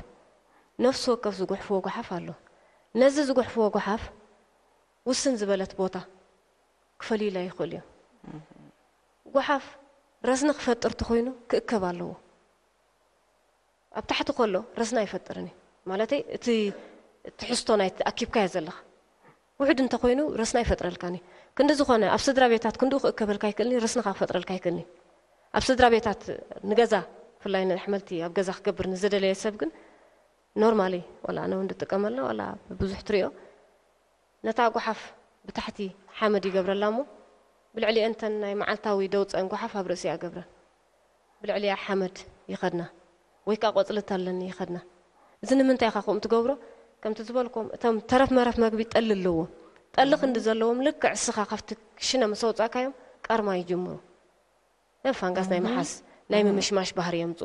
ነፍሲ ወከፍ ዝጉሕፍዎ ጓሓፍ ኣሎ። ነዚ ዝጉሕፍዎ ጓሓፍ ውስን ዝበለት ቦታ ክፈልዩላ ይኽእሉ እዮም። ጓሓፍ ረስኒ ክፈጥር ተኾይኑ ክእከብ ኣለዎ። ኣብ ታሕቲ ከሎ ረስኒ ኣይፈጥርን እዩ። ማለተይ እቲ ትሕዝቶ ናይ ኣኪብካዮ ዘለኻ ውሕድ እንተኾይኑ ረስኒ ኣይፈጥረልካን እዩ። ክንዲ ዝኾነ ኣብ ስድራ ቤታት ክንድኡ ክእከበልካ ኣይክእልን እዩ፣ ረስኒ ከኣ ክፈጥረልካ ኣይክእልን እዩ። ኣብ ስድራ ቤታት ንገዛ ብፍላይ ንኣሕምልቲ ኣብ ገዛ ክገብር ንዝደለየ ሰብ ግን ኖርማሊ ዋላ ኣነ እውን ዝጥቀመላ ዋላ ብዙሕ ትሪኦ ነታ ጓሓፍ ብታሕቲ ሓመድ ይገብረላ እሞ ብልዕሊአን እተን ናይ መዓልታዊ ደውፀአን ጓሓፍ ኣብ ርእሲኣ ገብረን ብልዕሊኣ ሓመድ ይኸድና ወይ ከዓ ቆፅሊ ተለኒ ይኸድና። እዚ ንምንታይ ኢኻ ከምኡ ትገብሮ? ከምቲ ዝበልኩም እቶም ተረፍ መረፍ መግቢ ጠሊ ኣለዎም። ጠሊ ክንዲ ዘለዎም ልክዕ እስኻ ካብቲ ክሽነ ምስ ኣውፃእካዮም ቃርማ ይጅምሩ። ፋንጋስ ናይ ምሓዝ ናይ ምምሽማሽ ባህሪ የምፁ።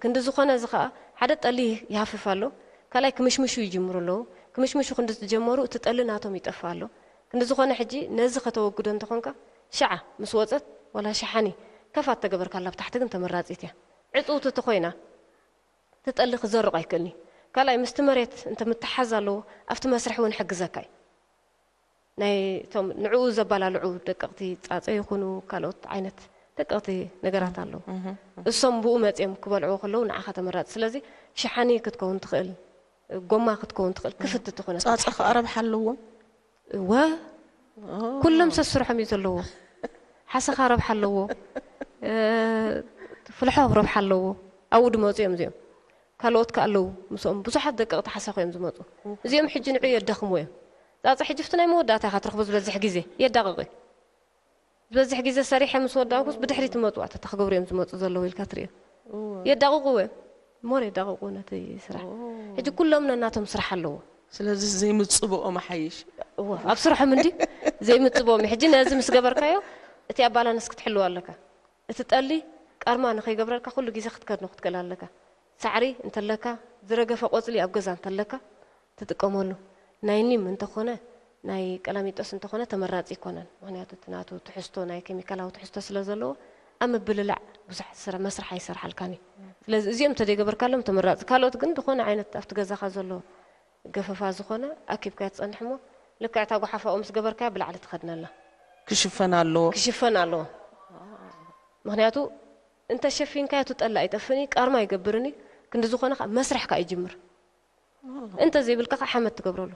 ክንዲ ዝኾነ እዚ ከዓ ሓደ ጠሊ ይሃፍፍ ኣሎ፣ ካልኣይ ክምሽምሹ ይጅምሩ ኣለዉ። ክምሽምሹ ክንዲ ዝጀመሩ እቲ ጠሊ ናቶም ይጠፍእ ኣሎ። ክንዲ ዝኾነ ሕጂ ነዚ ከተወግዶ እንተኾንካ ሽዓ ምስ ወፀት ዋላ ሸሓኒ ከፋት ተገበርካላ ብታሕቲ ግን ተመራፂት እያ። ዕፅውቲ ተኾይና እቲ ጠሊ ክዘርቕ ኣይክእልን እዩ። ካልኣይ ምስቲ መሬት እንተ ምትሓዝ ኣለዎ ኣብቲ መስርሒ እውን ይሕግዘካ እዩ። ናይ እቶም ንዕኡ ዘባላልዑ ደቀቕቲ ጻጸ ይኹኑ ካልኦት ዓይነት ደቀቕቲ ነገራት ኣለዉ። እሶም ብኡ መጺኦም ክበልዕዎ ከለዉ ንዓኻ ተመራጺ። ስለዚ ሸሓኒ ክትከውን ትኽእል፣ ጎማ ክትከውን ትኽእል፣ ክፍትቲ ኩነት ጻጸ ክትሓፍእ ከኣ እያ። ረብሓ ኣለዎም? እወ፣ ኦ። ኩሎም ሰስርሖም እዩ ዘለዎ። ሓሰኻ ረብሓ ኣለዎ፣ እ፣ ፍልሖ ረብሓ ኣለዎ። ኣብኡ ድመጹ እዮም እዚኦም። ካልኦት ከ ኣለዉ ምስኦም ብዙሓት ደቀቕቲ ሓሳኹ እዮም ዝመፁ። እዚኦም ሕጂ ንዑ የዳኽሙ እዮም። ፃፀ ሕጂ ፍቲ ናይ መወዳእታ ኢኻ ትረኽቦ ዝበዝሕ ግዜ የዳቕቕ እዩ። ዝበዝሕ ግዜ ሰሪሐ ምስ ወዳእኩስ ብድሕሪት ይመፁ ኣተታ ክገብሩ እዮም ዝመፁ ዘለዉ ኢልካ ትሪኦ። የዳቕቑ እዮም ሞር የዳቕቑ ነቲ ስራሕ። ሕጂ ኩሎም ነናቶም ስራሕ ኣለዎ። ስለዚ ዘይምፅብኦም ሓይሽ። እወ ኣብ ስርሖም እንዲ ዘይምፅብኦም እዩ። ሕጂ ነዚ ምስ ገበርካዮ እቲ ኣባላንስ ክትሕልዎ ኣለካ። እቲ ጠሊ ቃርማ ንኸይገብረልካ ኩሉ ግዜ ክትከድኖ ክትክእል ኣለካ። ሳዕሪ እንተለካ፣ ዝረገፈ ቆጽሊ ኣብ ገዛ እንተለካ ትጥቀመሉ። ናይ ኒም እንተኾነ ናይ ቀላሚጦስ እንተኾነ ተመራጺ ኣይኮነን። ምኽንያቱ እቲ ናቱ ትሕዝቶ ናይ ኬሚካላዊ ትሕዝቶ ስለ ዘለዎ ኣብ ምብልላዕ ብዙሕ ስራ መስርሕ ኣይሰርሓልካን እዩ። ስለዚ እዚኦም እንተደይገበርካሎም ተመራፂ። ካልኦት ግን ዝኾነ ዓይነት ኣብቲ ገዛኻ ዘሎ ገፈፋ ዝኾነ ኣኪብካ ትፀንሕ እሞ ልክዕ እታ ጓሓፋኡ ምስ ገበርካያ ብላዕሊ ትኸድነላ። ክሽፈን ኣለዎ። ክሽፈን ኣለዎ። ምክንያቱ እንተ ሸፊንካዮ ትጠላ ኣይጠፍእን እዩ፣ ቃርማ ይገብርን እዩ። ክንዲ ዝኾነ ከዓ መስርሕ ከዓ ይጅምር። እንተ ዘይብልካ ከዓ ሓመድ ትገብረሉ።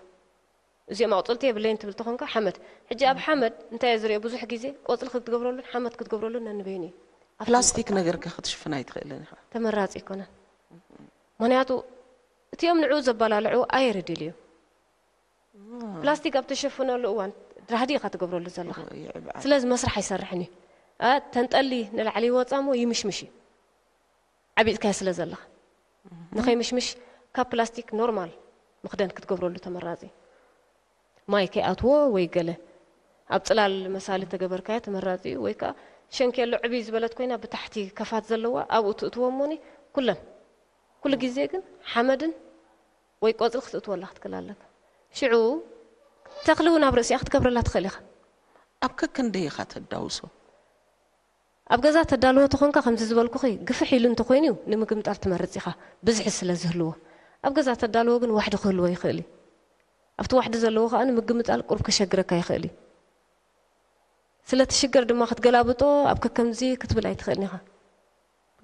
እዚኦም ኣቑፅልቲ የብለይን ትብል ተኾንካ ሓመድ። ሕጂ ኣብ ሓመድ እንታይ እየ ዝሪኦ ብዙሕ ግዜ ቆፅሊ ክትገብረሉን ሓመድ ክትገብረሉን ነንበይኑ እዩ። ኣብ ፕላስቲክ ነገር ከ ክትሽፍን ኣይትኽእልን ኢኻ። ተመራፂ ኣይኮነን። ምክንያቱ እቲኦም ንዕኡ ዘበላልዑ ኣየር ይደልዩ። ፕላስቲክ ኣብ ተሸፍነሉ እዋን ድራህዲ ኢኻ ትገብረሉ ዘለኻ። ይዕብዓል። ስለዚ መስርሕ ኣይሰርሕን እዩ። ኣ፣ ተንጠሊ ንላዕሊ ይወፃ እሞ ይምሽምሽ እዩ። ዓቢጥካዮ ስለ ዘለኻ። ንኸይምሽምሽ ካብ ፕላስቲክ ኖርማል መኽደን ክትገብረሉ ተመራፂ። ማይ ከይኣትዎ ወይ ገለ ኣብ ፅላል መሳሊ ተገበርካዮ ተመራፂ እዩ። ወይ ከዓ ሸንኬሎ ዕብይ ዝበለት ኮይና ብታሕቲ ከፋት ዘለዋ ኣብኡ ትእትዎ እሞኒ ኩለን። ኩሉ ግዜ ግን ሓመድን ወይ ቆፅሊ ክትእትወላ ክትክእል ኣለካ። ሽዑ ተኽሊ እውን ኣብ ርእሲኣ ክትገብረላ ትኽእል ኢኻ። ኣብ ከክንደይ ኢኻ ተዳውሶ? ኣብ ገዛ ተዳልዎ ተኾንካ ከምዚ ዝበልኩኺ ግፍሕ ኢሉ እንተኾይኑ እዩ ንምግምጣል ትመርጽ ኢኻ፣ ብዝሒ ስለ ዝህልዎ። ኣብ ገዛ ተዳልዎ ግን ዋሕዲ ክህልዎ ይኽእል እዩ። ኣብቲ ዋሕዲ ዘለዎ ከኣ ንምግምጣል ቁሩብ ከሸግረካ ይኽእል እዩ። ስለ እቲ ሽግር ድማ ክትገላብጦ ኣብ ከከምዚ ክትብል ኣይትኽእልን ኢኻ።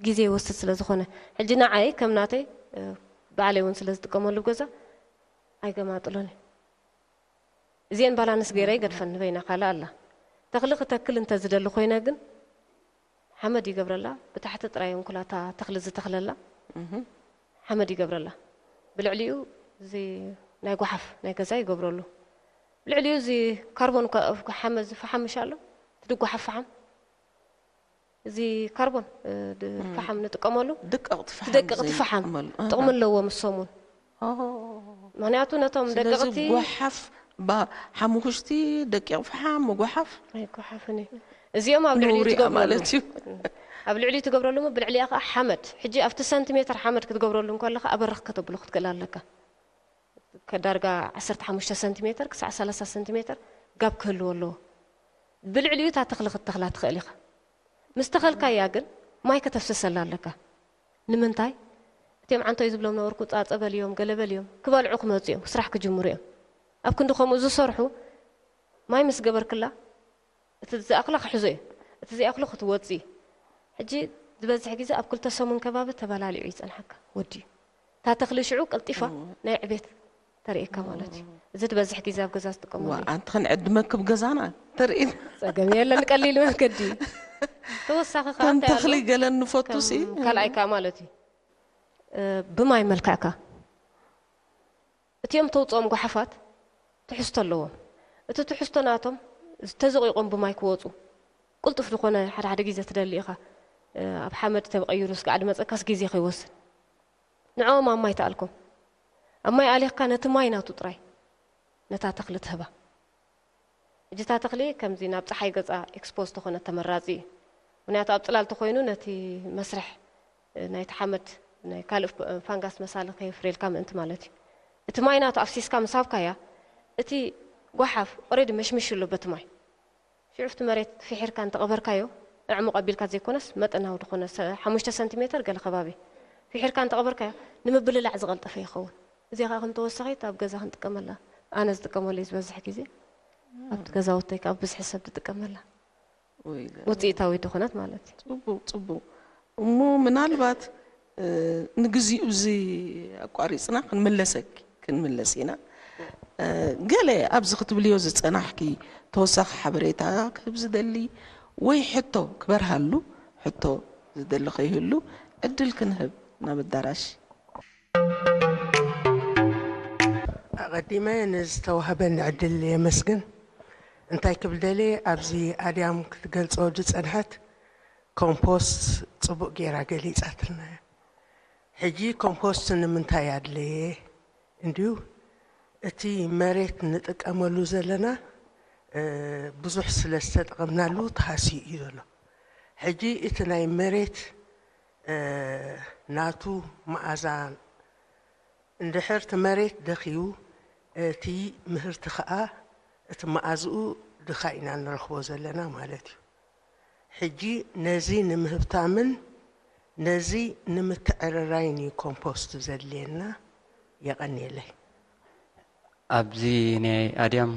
ግዜ ይወስድ ስለ ዝኾነ። ሕጂ ንዓይ ከም ናተይ፣ እ፣ ባዕለይ እውን ስለ ዝጥቀመሉ ገዛ ኣይገማጥሎን እየ። እዚኤን ባላንስ ገይረ ይገድፈን ንበይና ካልእ ኣላ። ተኽሊ ክተክል እንተ ዝደሊ ኮይነ ግን ሓመድ ይገብረላ፣ ብታሕቲ ጥራይ እንኩላታ ተኽሊ ዝተኽለላ ሓመድ ይገብረላ። ብልዕሊኡ እዚ ናይ ጓሓፍ ናይ ገዛ ይገብረሉ። ብልዕሊኡ እዚ ካርቦን ኳ-፣ ሓመድ ዝፈሓምሽ ኣሎ፣ እቲ ድጓሓፍ ፈሓም። እዚ ካርቦን፣ እ፣ ድ-፣ ፈሓም ንጥቀመሉ። ደቀቕቲ ፈሓም ደቀቕቲ ፈሓም ዘይጥቀመሉ። ኣሃ። ጥቕሚ ኣለዎ ምሶም እውን። ኦ። ምኽንያቱ ነቶም ስለዚ ደቀቕቲ ጓሓፍ ባ-፣ ሓሙኽሽቲ ደቂቕ ፈሓም፣ ጓሓፍ። ኣይጓሓፍን እዩ። እዚኦም ኣብ ልዕሊ ንውሪኣ ትገብረሉ። ማለት እዩ። ኣብ ልዕሊ ትገብረሉ እሞ ብልዕሊኣ ከዓ ሓመድ። ሕጂ ኣብቲ ሰንቲሜተር ሓመድ ክትገብረሉ እንከለኻ ኣበርኽ ከተብሎ ክትክእል ኣለካ። ከዳርጋ ዓሰርተ ሓሙሽተ ሰንቲሜተር ክሳዕ ሰላሳ ሰንቲሜተር ጋብ ክህልዎ ኣለዎ። ብልዕሊኡ እታ ተኽሊ ክትተኽላ ትኽእል ኢኻ። ምስ ተኸልካያ ግን ማይ ከተፍስሰላ ኣለካ። ንምንታይ? እቲኦም ዓንቶይ ዝብሎም ነበርኩ ጻጸ በልዮም፣ ገለ በልዮም፣ ክበልዑ ክመጹ እዮም፣ ስራሕ ክጅምሩ እዮም። ኣብ ክንዲ ከምኡ ዝሰርሑ ማይ ምስ ገበርክላ፣ እቲ ዝኣኽላ ክሕዞ እዩ፣ እቲ ዘይኣኽሎ ክትወጽእ እዩ። ሕጂ ዝበዝሕ ግዜ ኣብ ክልተ ሰሙን ከባቢ ተበላሊዑ ይጸንሓካ፣ ወዲኡ። እታ ተኽሊ ሽዑ ቀልጢፋ ናይ ዕቤት ተርእየካ ማለት እዩ። እዚ ዝበዝሕ ግዜ ኣብ ገዛ ዝጥቀመሉ ዋ፣ እዩ። ኣንቲ ክንዕድመክብ ገዛና ተርኢ። ጸገም የለን፣ ቀሊል መንገዲ እዩ። ተወሳኺ ከዓ ከም እንታይ ኣሎ? ተኽሊ ገለን ንፈቱ ሲ። ከም ካልኣይ ከዓ ማለት እዩ። እ፣ ብማይ መልክዕካ እቲኦም ተውፅኦም ጓሓፋት ትሕዝቶ ኣለዎም። እቲ ትሕዝቶ ናቶም ተዘቂቆም ብማይ ክወፁ ቅልጡፍ ዝኾነ ሓደ ሓደ ግዜ ትደሊ ኢኻ። እ፣ ኣብ ሓመድ ተቀይሩ ስጋዕ ድመፀካስ ግዜ ከይወስድ ንዕኦም ኣብ ማይ ተኣልኮም። ኣብ ማይ ኣሊኽካ ነቲ ማይ ናቱ ጥራይ ነታ ተኽሊ ትህባ። ሕጂ እታ ተኽሊ ከምዚ ናብ ጸሓይ ገጻ ኤክስፖዝ ተኾነ ተመራጺ እዩ። ምኽንያቱ ኣብ ጽላል ተኾይኑ ነቲ መስርሕ፣ እ፣ ናይቲ ሓመድ ናይ ካልእ ፍ-፣ ፋንጋስ መሳሊ ከየፍርየልካ ምእንቲ ማለት እዩ። እቲ ማይ ናቱ ኣፍሲስካ ምስ ሃብካያ፣ እቲ ጓሓፍ ኦሬዲ መሽሚሹ ኣሎ በቲ ማይ። ሽዑ ኣብቲ መሬት ፊሒርካ እንተቐበርካዮ፣ ኣዕሙቕ ኣቢልካ ዘይኮነስ መጠናዊ ዝኾነ ሰ-፣ ሓሙሽተ ሰንቲሜተር ገለ ከባቢ ፊሒርካ እንተቐበርካዮ፣ ንምብልላዕ ዝቐልጠፈ ይኸውን። እዚኣ ከዓ ከም ተወሳኺት ኣብ ገዛ ክንጥቀመላ፣ ኣነ ዝጥቀመሉ እዩ ዝበዝሕ ግዜ። ኣብቲ ገዛውተይ ከዓ ብዝሒ ሰብ ዝጥቀመላ። ወይ ገ-፣ ውፅኢታዊ ዝኾነት ማለት እዩ። ጽቡቕ፣ ጽቡቕ። እሞ ምናልባት፣ እ፣ ንግዚኡ እዚ ኣቋሪጽና ክንምለሰኪ፣ ክንምለስ ኢና። እ፣ ገለ ኣብዚ ክትብልዮ ዝጸናሕኪ ተወሳኺ ሓበሬታ ክህብ ዝደሊ ወይ ሕቶ ክበርሃሉ፣ ሕቶ ዝደሊ ከይህሉ ዕድል ክንህብ ናብ ኣዳራሽ። ኣቐዲመ ንዝተዋህበኒ ዕድል የመስግን። እንታይ ክብል ደልየ፣ ኣብዚ ኣድያም ክትገልጾ ዝጸንሐት ኮምፖስት ጽቡቕ ጌራ ገሊጻትልና እያ። ሕጂ ኮምፖስት ንምንታይ ኣድለየ? እንድዩ እቲ መሬት ንጥቀመሉ ዘለና፣ እ፣ ብዙሕ ስለ ዝተጠቐምናሉ ተሃስዩ እዩ ዘሎ። ሕጂ እቲ ናይ መሬት፣ እ፣ ናቱ መኣዛ እንድሕር እቲ መሬት ደኽዩ፣ እቲ ምህርቲ ኸኣ እቲ መኣዝኡ ድኻ ኢና ንረኽቦ ዘለና ማለት እዩ። ሕጂ ነዚ ንምህብታምን ነዚ ንምትዕርራይን እዩ ኮምፖስት ዘድልየና። የቐንየለይ። ኣብዚ ናይ ኣድያም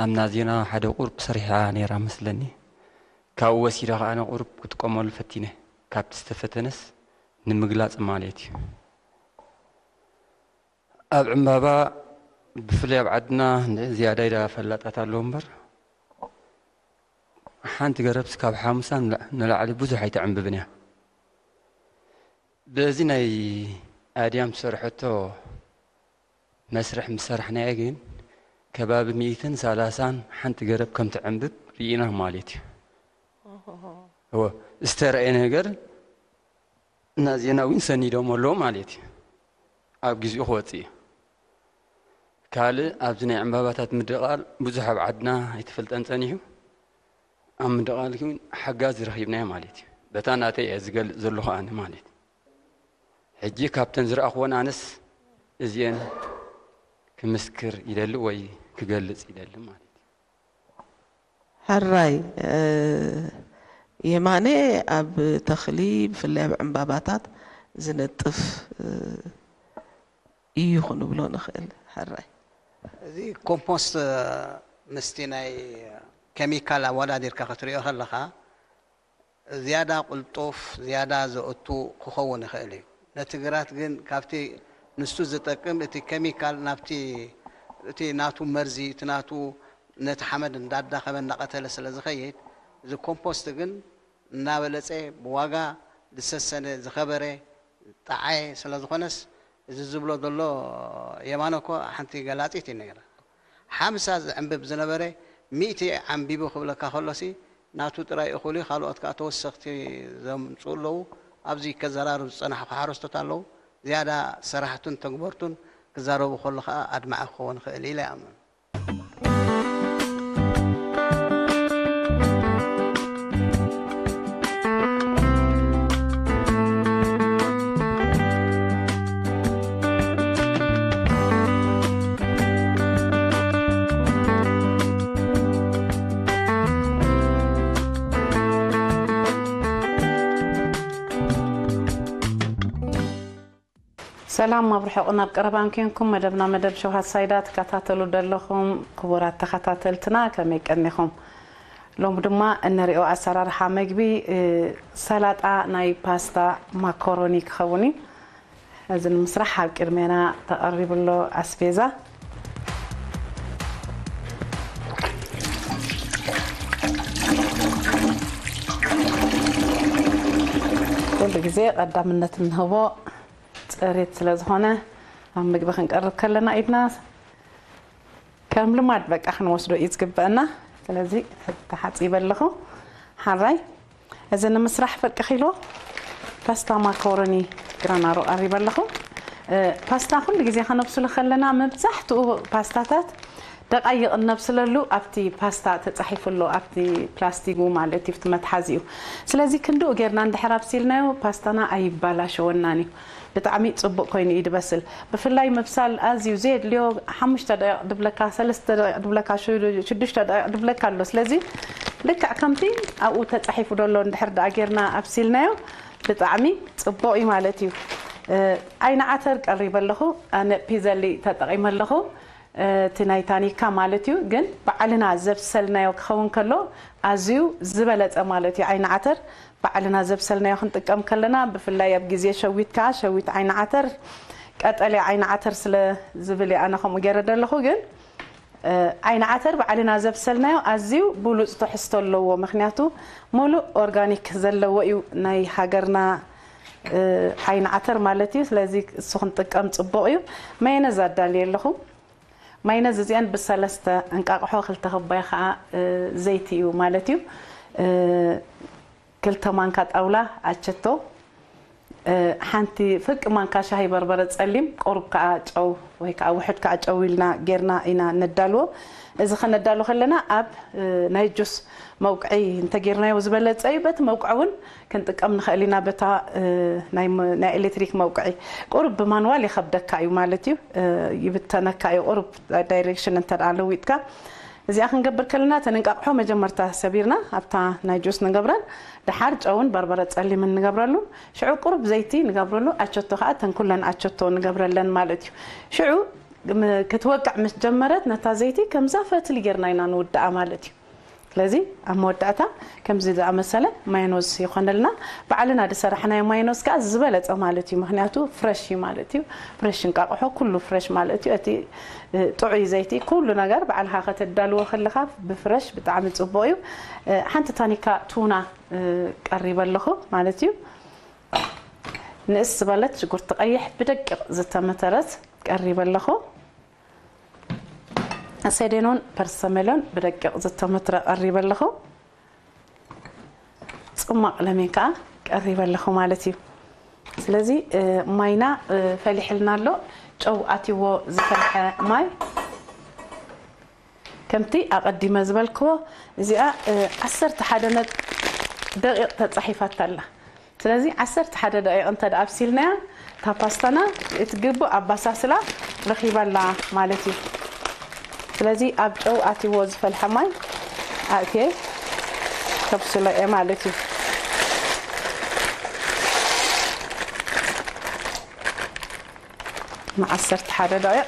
ኣብ ናዜና ሓደ ቁሩብ ሰሪሓ ነይራ መስለኒ። ካብኡ ወሲደ ከኣ ቁሩብ ክጥቀመሉ ፈቲነ። ካብቲ ዝተፈተነስ ንምግላጽ ማለት እዩ። ኣብ ዕምባባ ብፍላይ ኣብ ዓድና ዝያዳ ኢዳ ፈላጣት ኣለዎ እምበር ሓንቲ ገረብስ ካብ ሓሙሳ ንላዕሊ ብዙሕ ኣይተዕምብብን እያ። በዚ ናይ ኣድያም ዝሰርሐቶ መስርሕ ምስ ሰራሕናዮ ግን ከባቢ ሚእትን ሰላሳን ሓንቲ ገረብ ከም ትዕምብብ ርኢና ማለት እዩ። እወ ዝተረእየ ነገር ናዜና እውን ሰኒዶም ኣለዉ ማለት እዩ። ኣብ ግዚኡ ክወፅእ እዩ። ካልእ ኣብዚ ናይ ዕምባባታት ምድቓል ብዙሕ ኣብ ዓድና ኣይተፈልጠን ፀኒሑ። ኣብ ምድቓል ግን ሓጋዚ ረኺብናዮ ማለት እዩ። በታ ናተይ እየ ዝገልፅ ዘለኹ ኣነ ማለት እዩ። ሕጂ ካብተን ዝረኣኽወን ኣነስ እዚአን ክምስክር ይደሊ ወይ ክገልፅ ይደሊ ማለት እዩ። ሕራይ የማነ ኣብ ተኽሊ ብፍላይ ኣብ ዕምባባታት ዝነጥፍ እዩ ክንብሎ ንኽእል። ሕራይ እዚ ኮምፖስት ምስቲ ናይ ኬሚካል ኣወዳዲርካ ክትሪኦ ከለኻ ዝያዳ ቁልጡፍ ዝያዳ ዘእቱ ክኸውን ይኽእል እዩ። ነቲ ግራት ግን ካብቲ ንሱ ዝጠቅም እቲ ኬሚካል ናብቲ እቲ ናቱ መርዚ እቲ ናቱ ነቲ ሓመድ እንዳዳኸመ እንዳቐተለ ስለ ዝኸይድ እዚ ኮምፖስት ግን እናበለፀ ብዋጋ ዝሰሰነ ዝኸበረ ጣዓየ ስለ ዝኾነስ እዚ ዝብሎ ዘሎ የማነ እኮ ሓንቲ ገላፂት እዩ ነይራ። ሓምሳ ዝዕንብብ ዝነበረ ሚእቲ ዓንቢቡ ክብለካ ከሎሲ ናቱ ጥራይ እኹል እዩ፣ ካልኦት ከዓ ተወሰኽቲ ዘምፅኡ ኣለዉ። ኣብዚ ከዘራርብ ዝፀናሕኹ ሓረስቶት ኣለዉ። ዝያዳ ሰራሕቱን ተግበርቱን ክዛረቡ ከሎ ከዓ ኣድማዒ ክኸውን ይኽእል ኢለ ይኣምን። ሰላም ኣብ ርሑቕን ኣብ ቀረባን ኮንኩም መደብና መደብ ሸውሃት ሳይዳ ትከታተሉ ዘለኹም ክቡራት ተኸታተልትና ከመይ ቀኒኹም? ሎም ድማ እነሪኦ ኣሰራርሓ መግቢ ሰላጣ ናይ ፓስታ ማኮሮኒ ክኸውን እዩ። እዚ ንምስራሕ ኣብ ቅድሜና ተቐሪቡ ኣሎ ኣስቤዛ። ኩሉ ግዜ ቀዳምነት እንህቦ ፅሬት ስለ ዝኾነ ኣብ ምግቢ ክንቀርብ ከለና ኢድና ከም ልማድ በቃ ክንወስዶ እዩ ዝግበአና። ስለዚ ተሓፂበ ኣለኹ። ሓራይ እዚ ንምስራሕ ፍርቂ ኪሎ ፓስታ ማኮሮኒ ግራናሮ ቀሪበ ኣለኹ። ፓስታ ኩሉ ግዜ ከነብስሎ ከለና መብዛሕትኡ ፓስታታት ደቃይቕ እነብስለሉ ኣብቲ ፓስታ ተፃሒፉ ኣሎ ኣብቲ ፕላስቲጉ ማለት እዩ ኣብቲ መትሓዚኡ። ስለዚ ክንድኡ ጌርና እንድሕር ኣብሲልናዮ ፓስታና ኣይባላሸወናን እዩ። ብጣዕሚ ፅቡቅ ኮይኑ እዩ ድበስል። ብፍላይ ምብሳል ኣዝዩ ዘየድልዮ ሓሙሽተ ደቂቕ ድብለካ ሰለስተ ደቂቕ ድብለካ ሽዱሽተ ደቂቕ ድብለካ ኣሎ። ስለዚ ልክዕ ከምቲ ኣብኡ ተፃሒፉ ደሎ እንድሕር ደኣ ጌርና ኣብሲልናዮ ብጣዕሚ ፅቡቅ እዩ ማለት እዩ። ዓይኒ ዓተር ቀሪበ ኣለኹ። ኣነ ፒዘሊ ተጠቂመ ኣለኹ። እቲ ናይ ታኒካ ማለት እዩ። ግን ባዕልና ዘብሰልናዮ ክኸውን ከሎ ኣዝዩ ዝበለፀ ማለት እዩ። ዓይኒ ዓተር ባዕልና ዘብሰልናዮ ክንጥቀም ከለና ብፍላይ ኣብ ግዜ ሸዊት ከዓ ሸዊት ዓይኒ ዓተር ቀጠልያ ዓይኒ ዓተር ስለ ዝብል እየ ኣነ ከምኡ ገይረ ዘለኹ። ግን ዓይኒ ዓተር ባዕልና ዘብሰልናዮ ኣዝዩ ብሉፅ ትሕዝቶ ኣለዎ። ምክንያቱ ሙሉእ ኦርጋኒክ ዘለዎ እዩ ናይ ሃገርና ዓይኒ ዓተር ማለት እዩ። ስለዚ እሱ ክንጥቀም ፅቡቕ እዩ። ማይነዝ ኣዳልየ ኣለኹ። ማይነዝ እዚአን ብሰለስተ እንቃቕሖ ክልተ ክባይ ከዓ ዘይቲ እዩ ማለት እዩ። ክልተ ማንካ ጣውላ ኣቸቶ፣ ሓንቲ ፍርቂ ማንካ ሻሂ በርበረ ፀሊም፣ ቁሩብ ከዓ ጨው ወይ ከዓ ውሑድ ከዓ ጨው ኢልና ጌርና ኢና ነዳልዎ። እዚ ከነዳሉ ከለና ኣብ ናይ ጁስ መውቅዒ እንተጌርናዮ ዝበለፀ እዩ። በቲ መውቅዒ እውን ክንጥቀም ንኽእል ኢና። በታ ናይ ኤሌክትሪክ መውቅዒ ቁሩብ ብማንዋል ይኸብደካ እዩ ማለት እዩ፣ ይብተነካ እዩ ቁሩብ ዳይሬክሽን እንተ ለዊጥካ። እዚኣ ክንገብር ከለና፣ ተን እንቃቕሖ መጀመርታ ሰቢርና ኣብታ ናይ ጁስ ንገብረን፣ ደሓር ጨውን በርበረ ጸሊምን ንገብረሉ። ሽዑ ቁሩብ ዘይቲ ንገብረሉ፣ ኣቸቶ ከኣ ተን ኩለን ኣቸቶ ንገብረለን ማለት እዩ። ሽዑ ም-፣ ክትወቅዕ ምስ ጀመረት፣ ነታ ዘይቲ ከምዛ ፈትሊ ጌርና ኢና ንውድኣ ማለት እዩ። ስለዚ ኣብ መወዳእታ ከምዚ ዝኣመሰለ ማዮነዝ ይኾነልና። ባዕልና ዝሰራሕናዮ ማዮነዝ ከኣ ዝበለጸ ማለት እዩ። ምኽንያቱ ፍረሽ እዩ ማለት እዩ። ፍረሽ እንቃቕሖ፣ ኩሉ ፍረሽ ማለት እዩ። እቲ፣ እ፣ ጥዑይ ዘይቲ፣ ኩሉ ነገር ባዕልኻ ከተዳልዎ ከለኻ ብፍረሽ ብጣዕሚ ጽቡቕ እዩ። እ፣ ሓንቲ ታኒካ ቱና፣ እ፣ ቀሪበ ኣለኹ ማለት እዩ። ንእስ ዝበለት ሽጉርቲ ቀይሕ ብደቂቕ ዝተመተረት ቀሪበ ኣለኹ። ሰዴኖን ፐርሰሜሎን ብደቂቕ ዝተመትረ ቀሪበ ኣለኹ። ጽማቕ ለሚን ከኣ ቀሪበ ኣለኹ ማለት እዩ። ስለዚ፣ እ፣ ማይና፣ እ፣ ፈሊሕልና ኣሎ። ጨው ኣትይዎ ዝፈልሐ ማይ። ከምቲ ኣቐዲመ ዝበልክዎ፣ እዚኣ፣ እ፣ ዓሰርተ ሓደ ነጥ-፣ ደቂቕ ተጻሒፋታ ኣላ። ስለዚ ዓሰርተ ሓደ ደቂቕ እንተ ደኣ ኣብሲልናያ፣ እታ ፓስታና እቲ ግቡእ ኣባሳስላ ረኺባ ኣላ ማለት እዩ። ስለዚ ኣብ ጨው ኣትይዎ ዝፈልሐ ማይ ኣእትየ ከብስሎ እየ ማለት እዩ። ንዓሰርተ ሓደ ደቂቕ።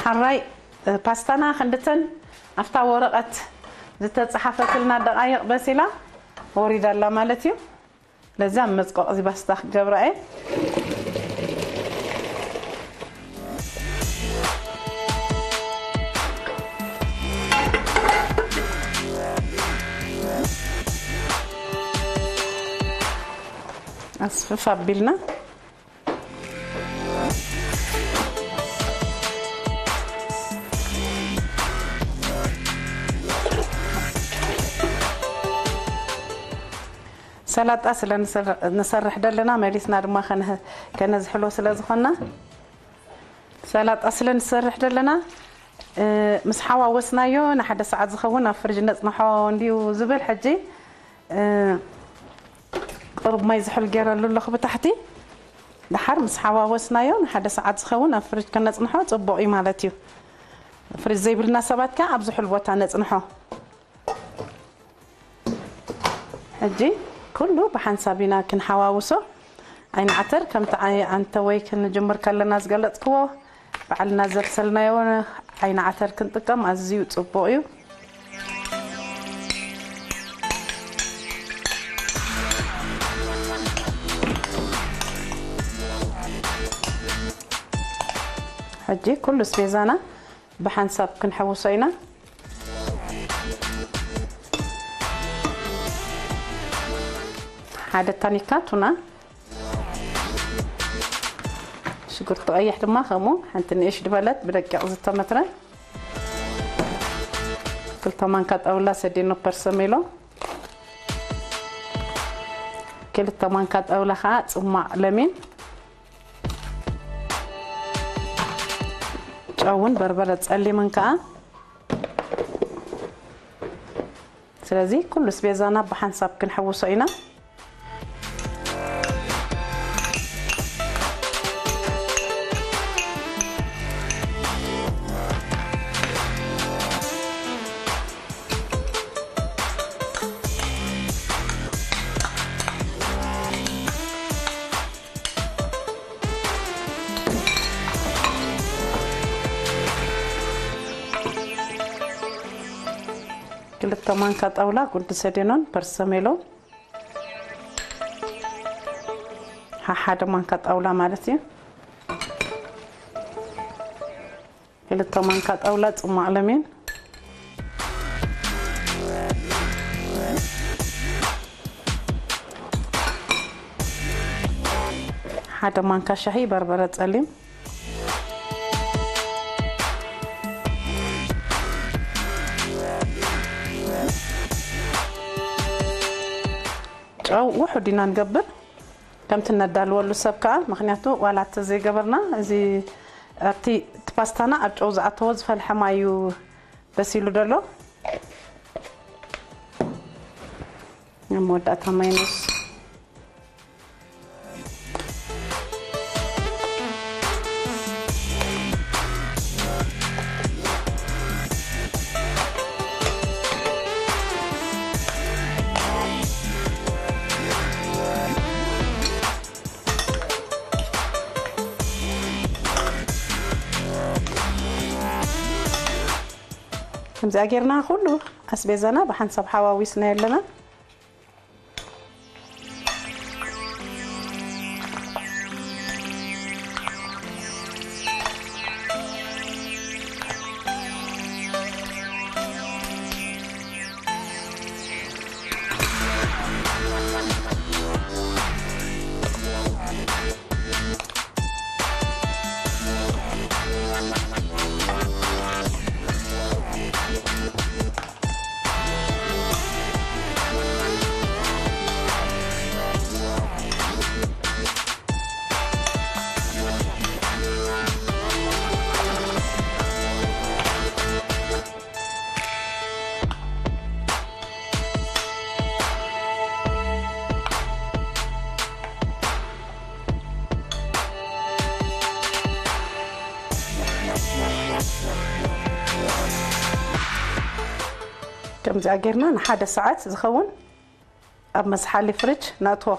ሓራይ ፓስታና ክንድተን ኣብታ ወረቐት ዝተጻሓፈትልና ደቓይቕ በሲላ ወሪዳ ኣላ ማለት እዩ። ለዛ ኣብ መጽቆቕ እዚ ፓስታ ክገብራ እየ። ኣስፍፍ ኣቢልና ሰላጣ ስለ ንስር-፣ ንሰርሕ ደለና፣ መሊስና ድማ ከነ-፣ ከነዝሕሎ ስለ ዝኾንና፣ ሰላጣ ስለ ንሰርሕ ደለና፣ እ፣ ምስ ሓዋወስናዮ ንሓደ ሰዓት ዝኸውን ኣብ ፍሪጅ ነጽንሖ እንድዩ ዝብል። ሕጂ፣ እ፣ ቁሩብ ማይ ዝሑል ገይረሉ ኣለኹ ብታሕቲ። ደሓር ምስ ሓዋወስናዮ ንሓደ ሰዓት ዝኸውን ኣብ ፍሪጅ ከነጽንሖ ጽቡቕ እዩ ማለት እዩ። ፍሪጅ ዘይብልና ሰባት ከኣ ኣብ ዝሑል ቦታ ነጽንሖ። ሕጂ ኩሉ ብሓንሳብ ኢና ክንሓዋውሶ። ዓይኒ ዓተር ከምቲ ዓይ-፣ ኣንተ ወይ ክንጅምር ከለና ዝገለጽክዎ፣ ባዕልና ዘብሰልናዮ ዓይኒ ዓተር ክንጥቀም ኣዝዩ ጽቡቕ እዩ። ሕጂ ኩሉ ስቤዛና ብሓንሳብ ክንሕውሶ ኢና። ሓደ ታኒካ ቱና፣ ሽጉርቲ ቀይሕ ድማ ከምኡ ሓንቲ ንእሽ ዝበለት ብደቂቕ ዝተመትረ፣ ክልተ ማንካ ጣውላ ሰዴኖ ፐርሰሜሎ፣ ክልተ ማንካ ጣውላ ከዓ ጽማቕ ለሚን፣ ጨውን በርበረ ጸሊምን ከዓ። ስለዚ ኩሉ ስቤዛና ብሓንሳብ ክንሕውሶ ኢና። ክልተ ማንካ ጣውላ ጉርዲ ሰዴኖን ፐርሰሜሎ፣ ሓሓደ ማንካ ጣውላ ማለት እዩ። ክልተ ማንካ ጣውላ ጽማቕ ለሚን፣ ሓደ ማንካ ሻሂ በርበረ ጸሊም፣ ጨው ውሑድ ኢና ንገብር። ከምቲ ነዳልወሉ ሰብ ከኣ፣ ምኽንያቱ ዋላ እቲ ዘይገበርና፣ እዚ ኣብቲ እቲ ፓስታና ኣብ ጨው ዝኣተዎ ዝፈልሐ ማይ እዩ በሲሉ ዘሎ። ኣብ መወዳእታ ማይ ንስ ከምዚኣ ጌርና ኩሉ ኣስቤዛና ብሓንሳብ ሓዋዊስና ኣለና። ከምዚኣ ጌርና ንሓደ ሰዓት ዝኸውን ኣብ መዝሓሊ ፍሪጅ ነእትዎ።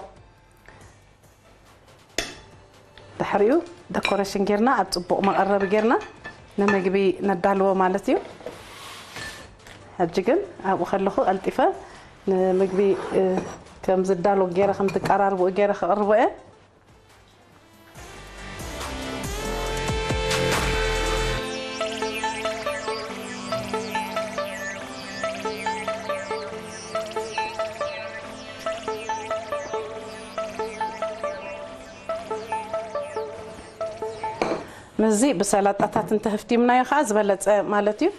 ድሕሪኡ ደኮሬሽን ጌርና ኣብ ጽቡቕ መቐረቢ ጌርና ንምግቢ ነዳልዎ ማለት እዩ። ሕጂ ግን ኣብኡ ከለኹ ቀልጢፈ ንምግቢ፣ እ፣ ከም ዝዳሎ ጌረ፣ ከም ትቀራርብኡ ጌረ ክቕርቦ እየ። ምስዚ ብሰላጣታት እንተህፍቲምናዮ ከዓ ዝበለጸ ማለት እዩ።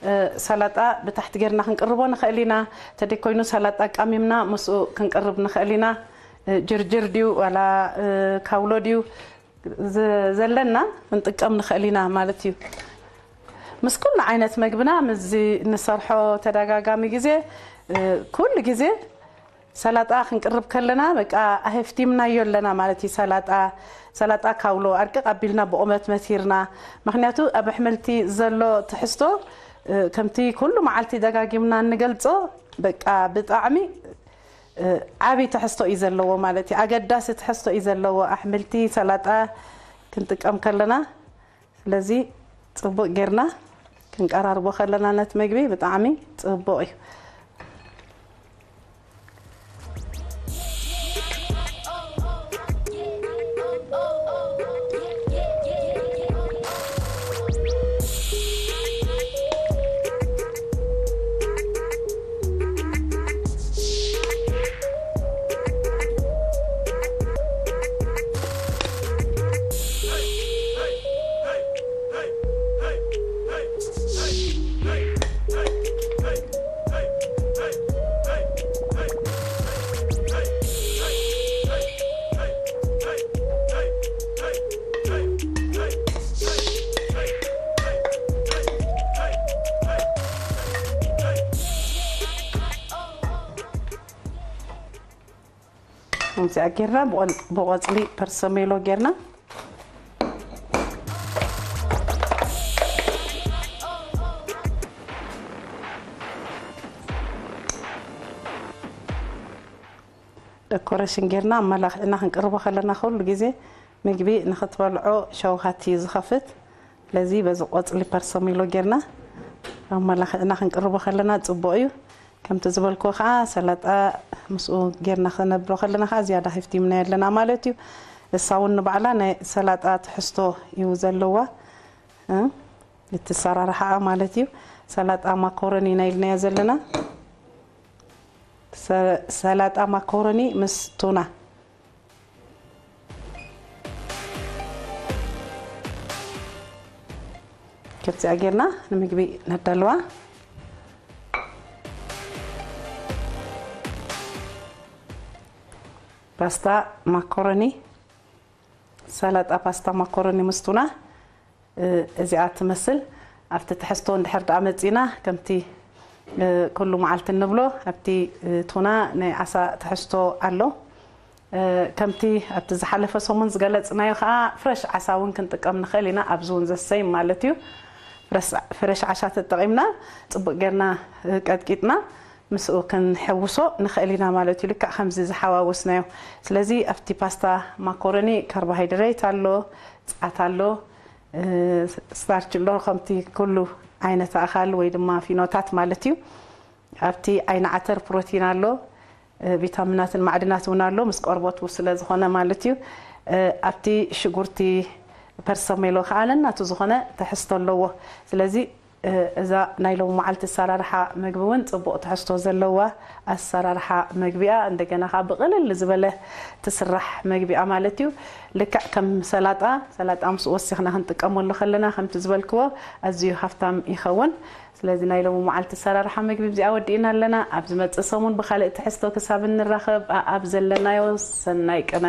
እ፣ ሰላጣ ብታሕቲ ጌርና ክንቅርቦ ንኽእል ኢና። ተደይኮይኑ ሰላጣ ቃሚምና ምስኡ ክንቅርብ ንኽእል ኢና። እ፣ ጅርጅር ድዩ ዋላ፣ እ፣ ካውሎ ድዩ ዝ-፣ ዘለና ክንጥቀም ንኽእል ኢና ማለት እዩ። ምስ ኩሉ ዓይነት መግብና ምስዚ ንሰርሖ ተደጋጋሚ ግዜ፣ እ፣ ኩሉ ግዜ ሰላጣ ክንቅርብ ከለና በቃ ኣህፍቲምናዮ ኣለና ማለት እዩ። ሰላጣ፣ ሰላጣ ካውሎ ኣርቅቕ ኣቢልና ብቑመት መቲርና። ምኽንያቱ ኣብ ኣሕምልቲ ዘሎ ትሕዝቶ፣ እ፣ ከምቲ ኩሉ መዓልቲ ደጋጊምና እንገልጾ በቃ ብጣዕሚ፣ እ፣ ዓቢ ትሕዝቶ እዩ ዘለዎ ማለት እዩ። ኣገዳሲ ትሕዝቶ እዩ ዘለዎ ኣሕምልቲ፣ ሰላጣ ክንጥቀም ከለና። ስለዚ ጽቡቕ ጌርና ክንቀራርቦ ከለና ነቲ መግቢ ብጣዕሚ ጽቡቕ እዩ። ከምዚኣ ጌርና ብቖል-፣ ብቖጽሊ ፐርሰሜሎ ጌርና ደኮሬሽን ጌርና ኣመላኺዕና ክንቅርቦ ከለና፣ ኩሉ ግዜ ምግቢ ንኽትበልዖ ሸውሃት እዩ ዝኸፍት። ስለዚ በዚ ቆጽሊ ፐርሰሚሎ ጌርና ኣመላኺዕና ክንቅርቦ ከለና ጽቡቕ እዩ። ከምቲ ዝበልክዎ ከዓ ሰላጣ ምስኡ ጌርና ክነብሮ ከለና ከዓ ዝያዳ ሃፍቲምና ኣለና ማለት እዩ። እሳ እውን ንባዕላ ናይ ሰላጣ ትሕዝቶ እዩ ዘለዋ። እ? እቲ ሰራርሓኣ ማለት እዩ። ሰላጣ ማኮረኒ ኢና ኢልናዮ ዘለና። ሰ-፣ ሰላጣ ማኮረኒ ምስ ቱና። ከምዚኣ ጌርና ንምግቢ ነዳልዋ። ፓስታ ማኮረኒ፣ ሰላጣ ፓስታ ማኮረኒ ምስ ቱና፣ እ፣ እዚኣ ትመስል። ኣብቲ ትሕዝቶ እንድሕር ደኣ መጺና፣ ከምቲ፣ እ፣ ኩሉ መዓልቲ እንብሎ፣ ኣብቲ፣ እ፣ ቱና ናይ ዓሳ ትሕዝቶ ኣሎ። እ፣ ከምቲ ኣብቲ ዝሓለፈ ሰሙን ዝገለጽናዮ ከኣ፣ ፍረሽ ዓሳ እውን ክንጥቀም ንኽእል ኢና። ኣብዚ እውን ዘሰይም ማለት እዩ። ፍረስ-፣ ፍረሽ ዓሳ ተጠቒምና፣ ጽቡቕ ጌርና፣ እ፣ ቀጥቂጥና፣ ምስኡ ክንሕውሶ ንኽእል ኢና ማለት እዩ። ልክዕ ከምዚ ዝሓዋወስናዮ። ስለዚ ኣብቲ ፓስታ ማኮረኒ ካርቦሃይድሬት ኣሎ፣ ጻት ኣሎ፣ እ፣ ስታርች ኣሎ፣ ከምቲ ኩሉ ዓይነት ኣእኻል ወይ ድማ ፊኖታት ማለት እዩ። ኣብቲ ዓይኒ ዓተር ፕሮቲን ኣሎ፣ እ፣ ቪታሚናትን ማዕድናት እውን ኣሎ፣ ምስ ቆርበቱ ስለ ዝኾነ ማለት እዩ። እ፣ ኣብቲ ሽጉርቲ ፐርሰሜሎ ከኣ ነናቱ ዝኾነ ትሕዝቶ ኣለዎ። ስለዚ፣ እ፣ እዛ ናይ ሎሚ መዓልቲ ኣሰራርሓ ምግቢ እውን ጽቡቕ ትሕዝቶ ዘለዋ ኣሰራርሓ መግቢያ፣ እንደገና ከኣ ብቕልል ዝበለ ትስራሕ መግቢያ ማለት እዩ። ልክዕ ከም ሰላጣ፣ ሰላጣ ምስ ወሲኽና ክንጥቀመሉ ከለና፣ ከምቲ ዝበልክዎ፣ ኣዝዩ ሃፍታም ይኸውን። ስለዚ ናይ ሎሚ መዓልቲ ኣሰራርሓ ምግቢ ብዚኣ ወዲእና ኣለና። ኣብ ዝመጽእ ሰሙን ብኻልእ ትሕዝቶ ክሳብ እንራኸብ፣ ኣኣብ ዘለናዮ ሰናይ ቅነ።